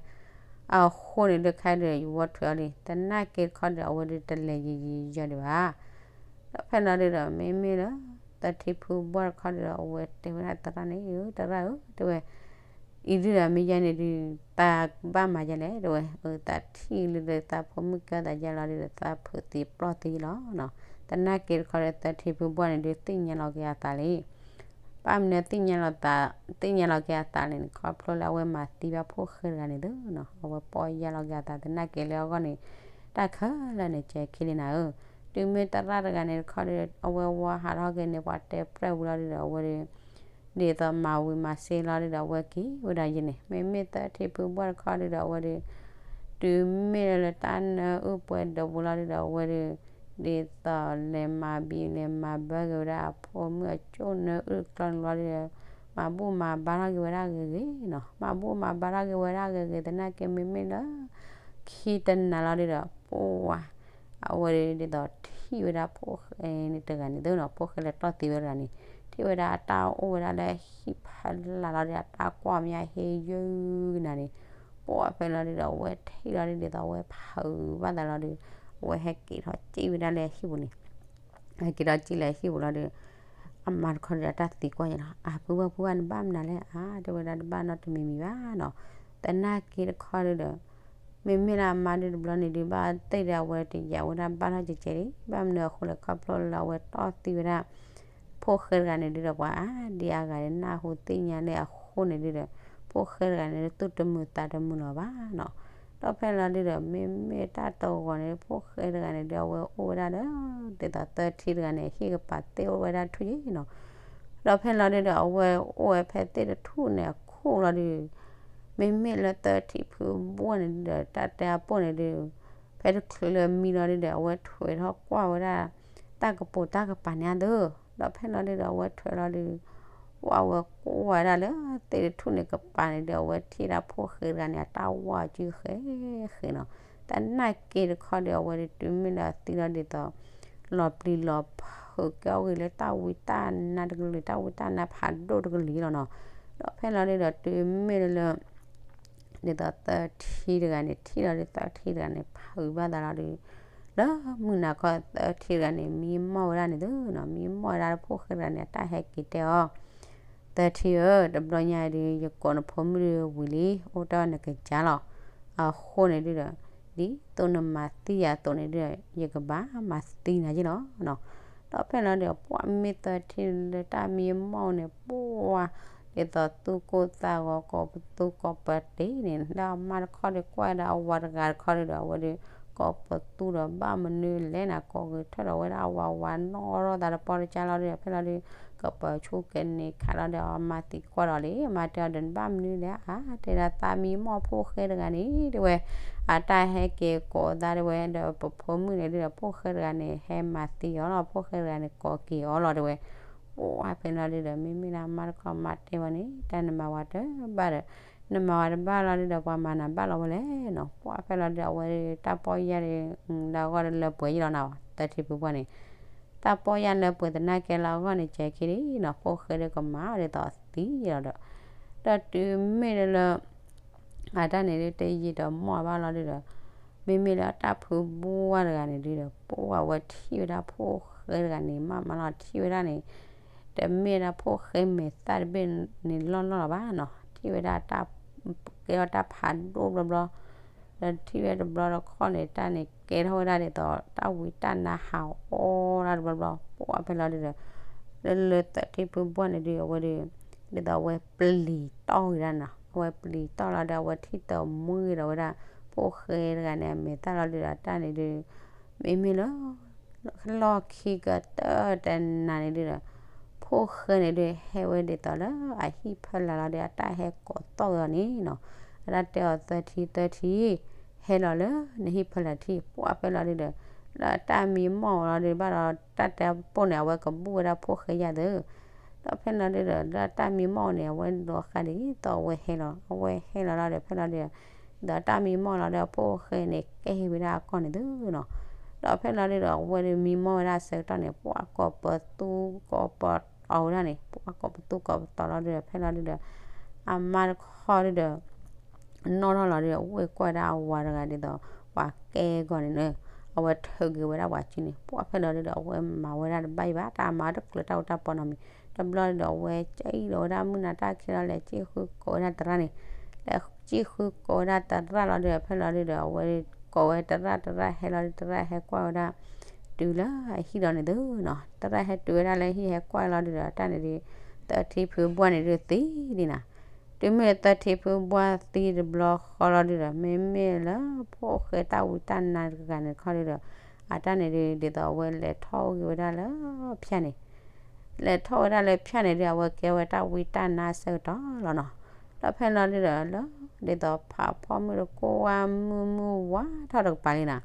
အဃိန့ၣ်ဒုခါဒုဒီး ယဝဲထွဲအီၤလံ သနာ်က့တခီဒုဒီး အဝဲဒုတလဲၤယံာ်ယံာ်ယီၤဒံးဘၣ်. ဒီးဖဲလီၤဒုဒီး မ့မ့ၢ်လၢ သၢထံဖုဘီၣ်တခီဒုဒီး အဝဲတဲဝဲဒၣ်သရၣ်န့ၣ် အၢ သရၣ်ဧၢ တဲဝဲ အံၤဒုဒီး မ့ၢ်ယဲန့ၣ်ဒု သးဘၣ်မၤယဲလဲၣ် တဲဝဲ. အသးထံၣ်လၢသးဖိမုၣ်ကဲသးယဲလီၤဒုဒီး သးဖုးသံပျီၢ်သံလီၤနီၤ. သနာ်က့တခီဒီး သၢထံဖုဘီၣ်န့ၣ်ဒု သ့ၣ်ညါလီၤက့ၤအသးလံ ဘၣ်မနုၤသ့ၣ်ညါလီၤက့ၤအသးလဲၣ်န့ၣ် ခီဖျိလၢအဝဲမၤသံဘၣ်ဖိၣ်ဃဲတဂၤန့ၣ်သုနီၤ. အဝဲပီၢ်ယၢ်လီၤက့ၤအသးသနာ်က့လၢအဂီၢ်န့ၣ် တၢ်ခဲလၢာ်န့ၣ် ကဲခံလံနၤဧၢ. တုၤမ့ၢ်သရၣ်တဂၤန့ၣ်တခီဒီး အဝဲဝါဟးထီၣ်က့ၤန့ၣ် ပှၤတဲပြဲၣ်ဝံၤလီၤဒုဒီး အဝဲဒု ဒ်သိးမၤဝံၤမၤစ့လီၤဒုဒီး အဝဲက့ၤဝဲဒၣ်ယဲန့ၣ် မ့မ့ၢ်သၢထံဖုဘီၣ်တခီဒုဒီး အဝဲဒု တုၤမ့ၢ်လၢတၢ်နၢအုၣ်ပှဲၤဒိးပူၤလီၤဒုဒီး အဝဲဒု ဒ်သိးလဲၤမၤဘံလဲၤမၤဘၢက့ၤဝဲဒၣ်အဖိမုၣ်အကၠိၣ်နၢအုၣ်တကျီန့ၣ်လီၤဒုဒီး မၤဘူၣ်မၤဘါထီၣ်က့ၤဝဲဒၣ်ဂ့ၤဂ့ၤနီၤ. မၤဘူၣ်မၤဘါထီၣ်က့ၤဝဲဒၣ်ဂ့ၤဂ့ၤသနာ်က့ မ့မ့ၢ်လၢ ခံတနၤလီၤဒုဒီး ပှၤ အဝဲဒု ဒ်သိးထံၣ်ဝဲဒၣ်ဖိၣ်ဃဲန့ၣ်တဂၤန့ၣ်သုနီၤ ဖိၣ်ဃဲလၢတီၢ်သံဝဲတဂၤန့ၣ် ထံၣ်ဝဲဒၣ်အတၢ်အိၣ်ဝဲဒၣ်လၢဟံၣ်ဖးလၢ်လီၤဒု အတၢ်ကွၢ်မးဟ့ၣ်ယုၢ်ကနၤန့ၣ် ပှၤဖဲလီၤဒုဒီး အဝဲထံၣ်လီၤဒု ဒ်သိးအဝဲဖုးဘၣ်သးလီၤဒု အဝဲဟဲက့ၤထီၣ်စံၣ်ဝဲဒၣ်လၢဟံၣ်ပူၤန့ၣ် ဟဲက့ၤထီၣ်စံၣ်လၢဟံၣ်ပူၤလီၤဒု အမါတခီဒုဒီး တၢ်သံကွၢ်ယဲလီၤ အၢ ဖုဘီၣ်ဖုဘီၣ် နဘၣ်မနုၤလဲၣ် အါ တဲဝဲဒၣ် တဘၣ်နီတမံၤမံၤဘၣ်နီၤ. သနာ်က့တခီဒုဒီး မ့မ့ၢ်လၢအမါဒုတဘျီန့ၣ်ဒု ဘၣ်သ့ၣ်ဒီးအဝဲတယာ်ဝဲဒၣ်ဘၣ်ထီၣ်ကဲကဲလံ ဘၣ်မနုၤအဃိလဲၣ် ခီဖျိလၢအဝဲတီၢ်သံဝဲဒၣ် ဖိၣ်ဃဲတဂၤန့ၣ်ဒုဒီး ပှၤအါဒံအါဂၤန့ၣ် နၢ်ဟူသ့ၣ်ညါလၢအဃိန့ၣ်ဒုဒီး ဖိၣ်ဃဲတဂၤန့ၣ်ဒု သူၣ်တမုာ်သးတမုာ်လီၤဘၣ်နီၤ. ဒီးဖဲလီၤဒုဒီး မ့မ့ၢ်တၢ်တဂီၤန့ၣ် ဖိၣ်ဃဲတဂၤန့ၣ်ဒု အဝဲအိၣ်ဝဲဒၣ်လၢ ဒ်သိးသၢထံတဂၤန့ၣ် ဟံၣ်ကပၤသ့ၣ်အိၣ်ဝဲဒၣ်ထူၣ်ယံၤနီၤ. ဒီးဖဲလီၤဒုဒီး အဝဲအိၣ်ဝဲဖဲသ့ၣ်တထူၣ်န့ၣ် အခိၣ်လီၤဒု မ့မ့ၢ်လၢသၢထံဖုဘှီန့ၣ်ဒုဒီး တၢ်တဲအပိၢ်န့ၣ်ဒု ဖဲတချုးလၢမံလီၤဒုဒီး အဝဲထွဲထီၣ်ကွၢ်ဝဲဒၣ် တၢ်ကပိာ်တၢ်ကပၤန့ၣ်အသိး, ဒီးဖဲလီၤဒုဒီး အဝဲထွဲလီၤဒု ဝဲကွၢ်ဝဲဒၣ်လၢသ့ၣ်တထူၣ်န့ၣ်ကပၤန့ၣ်ဒု အဝဲထံၣ်ဒၣ်ဖိၣ်ဃဲတဂၤန့ၣ် အတၢ်ဝါအစုဃဲဃဲနီၤ. တၢ်နာ်က့တခီဒီး အဝဲဒု တုၤမ့ၢ်လၢအသံလီၤဒ်သိး လီၤပျံၤလီၤဖုးကဲအီၣ်ဂ့ၤလၢတၢ်ဝံတၢ်နါတကလုာ် တၢ်ဝံတၢ်နါဖးဒိၣ်တကလုာ်လီၤနီၤ. ဒီးဖဲလီၤဒုဒီး တုၤမ့ၢ်လၢ ဒ်သိးသၢထံတဂၤန့ၣ် ထံၣ်လီၤဒု သၢထံတဂၤန့ၣ် ဖုးဘၣ်သးလီၤဒု လၢမုၢ်နၤခီသၢထံတဂၤန့ၣ် မံမီၢ်ဝဲဒၣ်န့ၣ်သုနီၤ, မံမီၢ်ဝဲဒၣ်လၢဖိၣ်ဃဲတဂၤန့ၣ် အတၢ်ဟဲက့ၤတဲအီၤ, သၢထံဧၢ, တဘျီညါအံၤဒု ယကိးနဖိမုၣ်ဒုဝံၤလံ, အိၣ်တ့ၢ်နကစၢ်လီၤ. အဃိန့ၣ်ဒုဒီး ဒ်သိးနမၤသံယၤအသိးန့ၣ်ဒုဒီး ယကဘၣ်မၤသံနၤယ့ၣ်လီၤနီၤ. ဒီးဖဲလီၤဒုဒီး ပှၤမ့ၢ်သၢထံလၢတၢ်မံမီၢ်န့ၣ် ပှၤ ဒ်သိးသူၣ်ကိၢ်သးဂီၤ ကိးပသူကိးပတ့ၢ်န့ၣ် ဒီးအမါတခီဒီးကွၢ်ဒီးအဝၤတဂၤတခီဒုဒီး အဝဲဒု ကိးပသူဒီး ဘၣ်မနုၤလဲၣ်နၤ ကိးက့ၤထၢၣ်ဒီးဝဲဒၣ်အဝၤ ဝၤနီၣ်ထီၣ်သးတပီၢ်တကါလီၤဒု ဖဲလီၤဒု ကပၢၤဆူၣ်ကန့ၢ်ခးလီၤဒီး အမါသံကွၢ်ဒီးလံ, အမါတဲအီၤဒီး နဘၣ်မနုၤလဲၣ်, အါ တဲဒၣ်သးမံမီၢ်ဖိၣ်ဃဲတဂၤန့ၣ် တဲဝဲ အတၢ်ဟဲက့ၤကိးသးတဲဝဲဒီး ပဖိမုၣ်န့ၣ်ဒုဒီး ဖိၣ်ဃဲတဂၤန့ၣ် ဟဲမၤသံအီၤလီၤ, ဖိၣ်ဃဲတဂၤန့ၣ် ကိးက့ၤအီၤလီၤတဲဝဲ. ပှၤဖဲလီၤဒုဒီး မ့မ့ၢ်လၢအမါတခီမါတဲဝဲန့ၣ် တၢ်နမၤဝၤတဘၣ်ဒီး နမၤဝၤတဘၣ်လီၤဒုဒီး ပှၤမၤနၤဘၣ်လီၤဝဲလဲၣ်နီၤ. ပှၤဖဲလီၤဒုဒီး အဝဲတၢ်ပီၢ်ယၢ်ဒီး လၢအဂီၢ်ဒီးလၢပှဲၤယ့ၣ်လီၤနၤဝဲ သၢထံဖုပှၢ်န့ၣ် တၢ်ပီၢ်ယၢ်လၢပှဲၤသနာ်က့လၢအဂီၢ်န့ၣ် ကဲခံဒံနီၤ, ဖိၣ်ဃဲဒုကမၤအီၤဒ်သိးသံလီၤဒီး ဒီးတုၤမ့ၢ်လၢ အတၢ်န့ၣ်ဒု တယံာ်ဒီးမီၢ်ဘၣ်လီၤဒုဒီး မ့မ့ၢ်လၢတၢ်ဖုဘှီတဂၤန့ၣ်ဒုဒီး ပှၤဝဲထံၣ်ဝဲဒၣ်ဖိၣ်ဃဲတဂၤန့ၣ် မးမးလီၤ ထံၣ်ဝဲဒၣ်န့ၣ် တမ့ၢ်ဒၣ်ဖိၣ်ဃဲမဲာ်သၣ်တဘ့ၣ်န့ၣ်လီၢ်လီၢ်လီၤဘၣ်နီၤ, ထံၣ်ဝဲဒၣ်တၢ် ကဲထီၣ်တၢ်ဖးဒိၣ်ဘျီဘျီ ဒီးထံၣ်ဝဲတဘျီတခီန့ၣ် တၢ်န့ၣ်ကဲထီၣ်ဝဲဒၣ်ဒ်သိး တၢ်ဝံတၢ်နါဟးအီၣ်ဒၣ်တဘျီဘျီ ပှၤဖဲလီၤဒုဒီး လၢလၢသၢထံဖုဘှီန့ၣ်ဒု အဝဲဒု ဒ်သိးအဝဲပျံၤတီၢ်ဂ့ၤဒၣ်နီၤ, အဝဲပျံၤတီၢ်လီၤဒီး အဝဲထံၣ်တမှံဂ့ၤဒီးဝဲဒၣ် ဖိၣ်ဃဲတဂၤန့ၣ် အမဲာ်သၣ်လီၤဒုဒီး တၢ်န့ၣ်ဒု မ့မ့ၢ်လၢ လီၢ်ခံကတၢၢ်တနၤန့ၣ်ဒုဒီး ဖိၣ်ဃဲန့ၣ်ဒု ဟဲဝဲဒ်သိးလၢအဟံၣ်ဖၢလာ်လီၤဒီး အတၢ်ဟဲကိးသီၣ်ဝဲအီၤန့ၣ်နီၤ, အတၢ်တဲအီၤသၢထံသၢထံ ဟဲလီၤလၢနဟံၣ်ဖၢလာ်ထံၣ် ပှၤဖဲလီၤဒုဒီး လၢတၢ်မံမီၢ်လီၤဒုဘၣ်ဒီး တၢ်တဲပိၢ်န့ၣ် အဝဲကဘူၣ်ဝဲဒၣ်ဖိၣ်ဃဲယၤသၢ ဒီးဖဲလီၤဒုဒီး လၢတၢ်မံမီၢ်န့ၣ် အဝဲဒိးဃာ်ဒ်သိးအဝဲဟဲလီၤ အဝဲဟဲလီၤလီၤဒီး ဖဲလီၤဒုဒီး ဒ်သိးတၢ်မံမီၢ်လီၤဒီး အဖိၣ်ဃဲန့ၣ်ကဲဝဲဒၣ်အကီၢ်န့ၣ်သုနီၤ, ဒီးဖဲလီၤဒုဒီး အဝဲဒုမံမီၢ်ဝဲဒၣ်ဆၢကတီၢ်န့ၣ် ပှၤကိးပသူကိးပတီၤဝဲဒၣ်န့ၣ် ပှၤကိးပသူကိးပတီၤလီၤဒုဒီး ဖဲလီၤဒုဒီး အမါတခီဒုဒီး နီၣ်ထီၣ်လီၤဒုဒီး ဝ့ၢ်ကွၢ်ဒၣ်အဝၤတဂၤဒ်သိး ပှၤကဲဂီၤန့ၣ် အဝဲထုးက့ၤဝဲဒၣ်ပှၤစုန့ၣ် ပှၤဖဲလီၤဒုဒီး အဝဲမၤဝဲဒၣ်တဘၣ်အံၤဘၣ် တၢ်မၤတချုးတၢ်အိၣ်တၢ်ပီနီတမံၤ တဘျီဒုဒီး အဝဲကံၣ်လီၤဝဲဒၣ်မုၢ်နၤတၢ်ခံလီၤ လဲၤကံၣ်ဃုကိးဝဲဒၣ်သရၣ်န့ၣ် လဲၤကံၣ်ဃုကိးဝဲဒၣ်သရၣ်လီၤဒုဒီး ဖဲလီၤဒုဒီး အဝဲကိးဝဲသရၣ်သရၣ်ဟဲလီၤဒု သရၣ်ဟဲကွၢ်ဝဲဒၣ် တုၤလၢအဟံၣ်ဒီးန့ၣ်သုနီၤ သရၣ်ဟဲတုၤဝဲဒၣ်လၢဟံၣ်ဟဲကွၢ်လီၤဒုဒီး တၢ်န့ၣ်ဒု သၢထံဖုဘှီန့ၣ်ဒုသံဒ်နၤ တုၤမ့ၢ်သၢထံဖုဘှီသံတဘျီဃီလီၤဒုဒီး မ့မ့ၢ်လၢဖိၣ်ဃဲတၢ်ဝံတၢ်နါတဂၤန့ၣ်တခီဒုဒီး အတၢ်န့ၣ်ဒု ဒ်သိးအဝဲလဲၤထီၣ်အိၣ်က့ၤဝဲဒၣ်လၢဖၠၣ်န့ၣ် လဲၤထီၣ်ဝဲဒၣ်လၢဖၠၣ်န့ၣ်ဒု အဝဲကဲဝဲတၢ်ဝံတၢ်နါဆၢကတီၢ်လီၤနီၤ ဒီးဖဲလီၤဒုဒီးလၢ ဒ်သိးဖးဖီမုၢ်တကိၢ်ဝါမုၢ်မုၢ်ဝါထီၣ်တကပၤလံနီၤ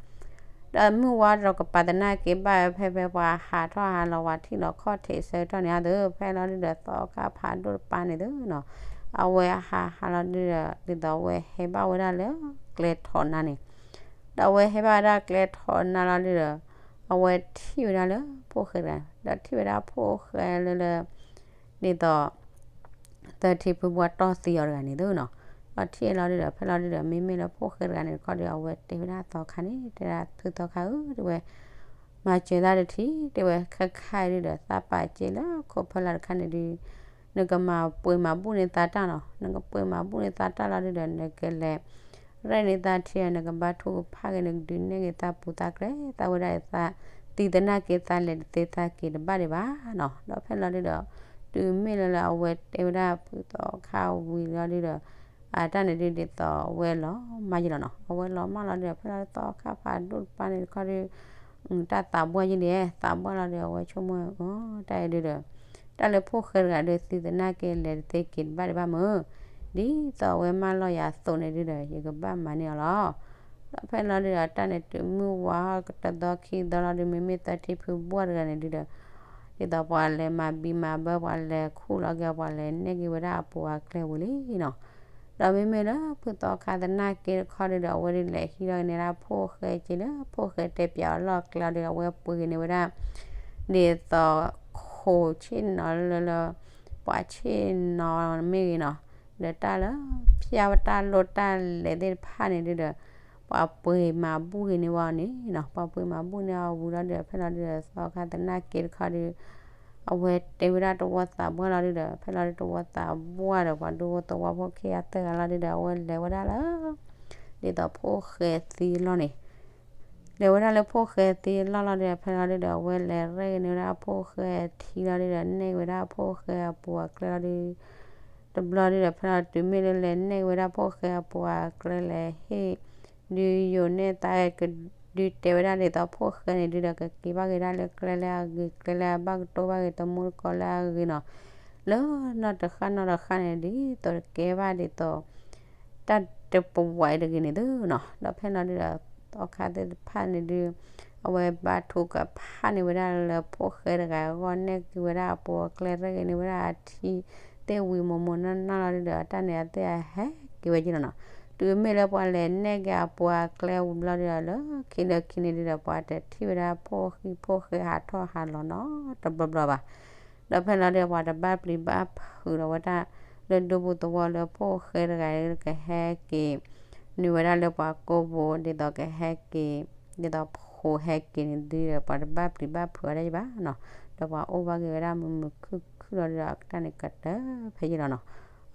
ဒီးမုၢ်ဝါထီၣ်တကပၤသနာ်က့ဘၣ်ဝဲဖဲဖဲပှၤဟးထီၣ်ဟးလီၤဝဲထံၣ်လီၤခီၣ်ထံးဆၢကတီၢ်န့ၣ်အသိး ဖဲလီၤဒုဒီးသီခါဖးဒိၣ်တပၤန့ၣ်သုနီၤ အဝဲဟးဟးလီၤဒုဒီး ဒ်သိးအဝဲဟဲဘၣ်ဝဲဒၣ်လၢကျဲထီၣ်နါန့ၣ် ဒီးအဝဲဟဲဘၣ်ဝဲဒၣ်ကျဲထီၣ်နါလီၤဒုဒီး အဝဲထံၣ်ဝဲဒၣ်လၢဖိၣ်ဃဲတဂၤ ဒီးထံၣ်ဝဲဒၣ်ဖိၣ်ဃဲလၢလၢ ဒ်သိး သၢထံဖုဘှီတီၢ်သံအီၤတဂၤန့ၣ်သုနီၤ ဒီးထံၣ်လီၤဒုဒီး ဖဲလီၤဒုဒီး မ့မ့ၢ်လၢဖိၣ်ဃဲတဂၤန့ၣ်တခီဒီး အဝဲတဲဝဲဒၣ်သီခါန့ၣ် တဲဒၣ်သုသီခါဧၢ တဲဝဲ မၤစၢၤသးတထံၣ် တဲဝဲ ခဲခါအံၤဒုဒီး သးပာ်စ့လၢခိၣ်ဖၢလာ်တခါန့ၣ်ဒု နကမၤပှ့ၤမၤဘူၣ်န့ၢ်သးတၢ်နီၤ နကပှ့ၤမၤဘူၣ်န့ၢ်သးတၢ်လီၤဒုဒီး နကလဲၤ ရဲၣ်န့ၢ်သးထံ နကဘါထုကဖၣ်က့ၤ နကဒုးနဲၣ်က့ၤသးပူၤသးကျဲ သးဝဲဒၣ်သး သံသနာ်က့သးလဲၤတသ့သးက့ၤတဘၣ်ဒံးဘၣ်နီၤ. ဒီးဖဲလီၤဒုဒီး တုၤမ့ၢ်လၢလၢအဝဲတဲဝဲဒၣ်ဖုသီခါဝံၤလီၤဒုဒီး အတၢ်န့ၣ်ဒုဒ်သိးအဝဲလီၤမၢ်ယလီၤနီၤ. အဝဲလီၤမၢ်လီၤဒုဒီး ဖဲလီၤဒုသီခါဖးဒိၣ်တပၤန့ၣ်တခီဒု တၢ်သးဘှၢ်ယလံ သးဘှၢ်လီၤဒုဒီး အဝဲဆိကမိၣ် အတၢ်အံၤဒုဒီး တၢ်လၢဖိၣ်ဃဲတဂၤဒု သံသနာ်က့လဲၤတသ့က့ၤတဘၣ်ဒံးဘၣ်မုၢ် ဒ်သိးအဝဲမၢလီၤယၤအသိးန့ၣ်ဒုဒီး ယကဘၣ်မၤန့ၢ်အီၤလီၤ. ဒီးဖဲလီၤဒုဒီး တၢ်န့ၣ်တုၤမုၢ်ဝါ တသီခံသီလီၤဒု မ့မ့ၢ်သီထံဖုဘှၢ်တဂၤန့ၣ်ဒုဒီး ဒ်သိးပှၤလဲၤမၤဘံမၤဘၢ ပှၤလဲၤခူၣ်လီၤက့ၤ ပှၤလဲၤနဲၣ်က့ၤဝဲဒၣ်အပူၤအကျဲဝံၤလံနီၤ. ဒီးမ့မ့ၢ်လၢဖုသီခါသနာ်က့တခီဒုဒီး အဝဲဒုလဲၤဟံးထီၣ်က့ၤန့ၢ်ဒၣ်ဖိၣ်ဃဲက့ၤလၢ ဖိၣ်ဃဲတဲပၠးအီၤလီၢ်ကျဲလီၤဒုဒီး အဝဲပှ့ၤက့ၤန့ၢ်ဝဲဒၣ် ဒ်သိးခိၣ်ဆ့ၣ်နီၤလၢလၢ ပှၤဆ့ၣ်နီၤမ့ၢ်ဂ့ၤနီၤ ဒီးတၢ်လၢ ဖၠၣ်ဝဲတၢ်လိၣ်တၢ်လဲၤသ့ၣ်တဖၣ်န့ၣ်ဒုဒီး ပှၤပှ့ၤမၤဘူၣ်က့ၤန့ၢ်ဝဲအီၤန့ၣ်နီၤ. ပှၤပှ့ၤမၤဘူၣ်န့ၢ်အီၤဝံၤလီၤဒုဒီး ဖဲလီၤဒုဒီး သီခါသနာ်က့တခီဒု အဝဲတဲဝဲဒၣ်တဝီသးဘှၢ်လီၤဒုဒီး ဖဲလီၤဒုတဝီသးဘှၢ်ဒီး ပှၤဒူဖိသဝီဖိခံဂၤသၢဂၤလီၤဒုဒီး အဝဲလဲၤဝဲဒၣ်လၢ ဒ်သိးဖိၣ်ဃဲသံအလီၢ်န့ၣ် လဲၤဝဲဒၣ်လၢဖိၣ်ဃဲသံအလီၢ်လီၤဒုဒီး ဖဲလီၤဒုဒီး အဝဲလဲၤရဲၣ်က့ၤန့ၢ်ဝဲဒၣ်ဖိၣ်ဃဲအထံလီၤဒုဒီး နဲၣ်ဝဲဒၣ်ဖိၣ်ဃဲအပူၤအကျဲလီၤဒု တဘျီဒုဒီး ဖဲလီၤဒုတုၤမ့ၢ်လၢလဲၤနဲၣ်ဝဲဒၣ်ဖိၣ်ဃဲအပူၤအကျဲလဲၤဟ့ၣ် ဒုယိာ်နဲၣ်သးကဒုတဲဝဲဒၣ်ဒ်သိး ဖိၣ်ဃဲန့ၣ်ဒုဒီး ကက့ၤဘၣ်က့ၤဒၣ်လၢကျဲလၢအဂ့ၤ ကျဲလၢအဘၣ်ကတိၢ်ဘၣ်က့ၤ တမူတကိးလၢအဂ့ၤနီၤ လၢနီၢ်တဃၣ်နီၢ်တဃၣ်န့ၣ် ဒ်သိးတကဲဘၣ်ဒ်သိး တၢ်တပဝဲတဂ့ၤန့ၣ်သုနီၤ. ဒီးဖဲလီၤဒုဒီး သီခါသ့ၣ်တဖၣ်န့ၣ်ဒု အဝဲဘါထုကဖၣ်န့ၢ်ဝဲဒၣ်လၢဖိၣ်ဃဲတဂၤအဂီၢ် နဲၣ်က့ၤဝဲဒၣ်အပူၤအကျဲ ရဲၣ်က့ၤန့ၢ်ဝဲဒၣ်အထံသ့ၣ်ဝံၤမိၢ်မိၢ်နီၢ်နီၢ်လီၤဒုဒီး တၢ်န့ၣ်အသ့ၣ်အဟဲက့ၤဝဲက့ၤလီၤနီၤ. တုၤမ့ၢ်လၢပှၤလဲၤနဲၣ်က့ၤအပူၤအကျဲဝံၤဘျီဒုဒီး လၢခံလၢခံန့ၣ်ဒုဒီး ပှၤတထံၣ်ဝဲဒၣ်ဖိၣ်ဃံဖိၣ်ဃဲဟးထီၣ်ဟးလီၤနီတဘျီဘျီဘၣ်. ဒီးဖဲလီၤဒုဒီး ပှၤတဘၣ်ပျံၤဘၣ်ဖုးဒီးဝဲဒၣ် လၢဒူပူၤသဝီလၢဖိၣ်ဃဲတဂၤကဟဲက့ၤ နုာ်ဝဲဒၣ်လၢပှၤကိးပူၤ ဒ်သိးကဟဲက့ၤ ဒ်သိးဖိၣ်ဃဲဟဲက့ၤန့ၣ်ဒုဒီး ပှၤတဘၣ်ပျံၤဘၣ်ဖုးအီၤဒၣ်ယဘၣ်နီၤ. ဒီးပှၤအိၣ်ဘၣ်က့ၤဝဲဒၣ်မုာ်မုာ်ခုၣ်ခုၣ်လီၤဒုဒီး တၢ်န့ၣ်ကတၢၢ်ဖဲယ့ၢ်လီၤနီၤ.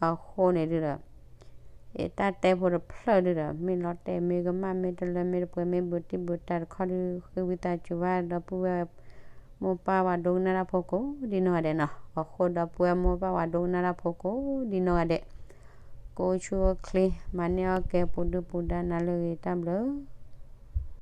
အဃိန့ၣ်ဒုဒီး တၢ်တဲဖိတဖျၢၣ်ဒုဒီး မ့ၢ်လီၤတဲာ်မ့ၢ်ကမၣ်မ့ၢ်တလၢမ့ၢ်တပှဲၤမ့ၢ်ဘူးတံၢ်ဘူးတၢ်တခီဒု ဃ့ဝံသးစူၤဘၣ်ဒီပုၢ်ဝဲၢ် မိၢ်ပၢ်ဝဲဒိကနၣ်တၢ်ဖိကိးဒ်နီၢ်ဂၤဒဲးနီၤ. အဃိဒီပုၢ်ဝဲၢ်မိၢ်ပၢ်ဝဲဒိကနၣ်တၢ်ဖိကိးဒ်နီၢ်ဂၤဒဲး ကိးဆူၣ်အိၣ်ချ့ မၤန့ၢ်အီၣ်ကဲပူၤဒုၣ်ပူၤဒါနၤလၢအဂ့ၤ တၢ်ဘျုး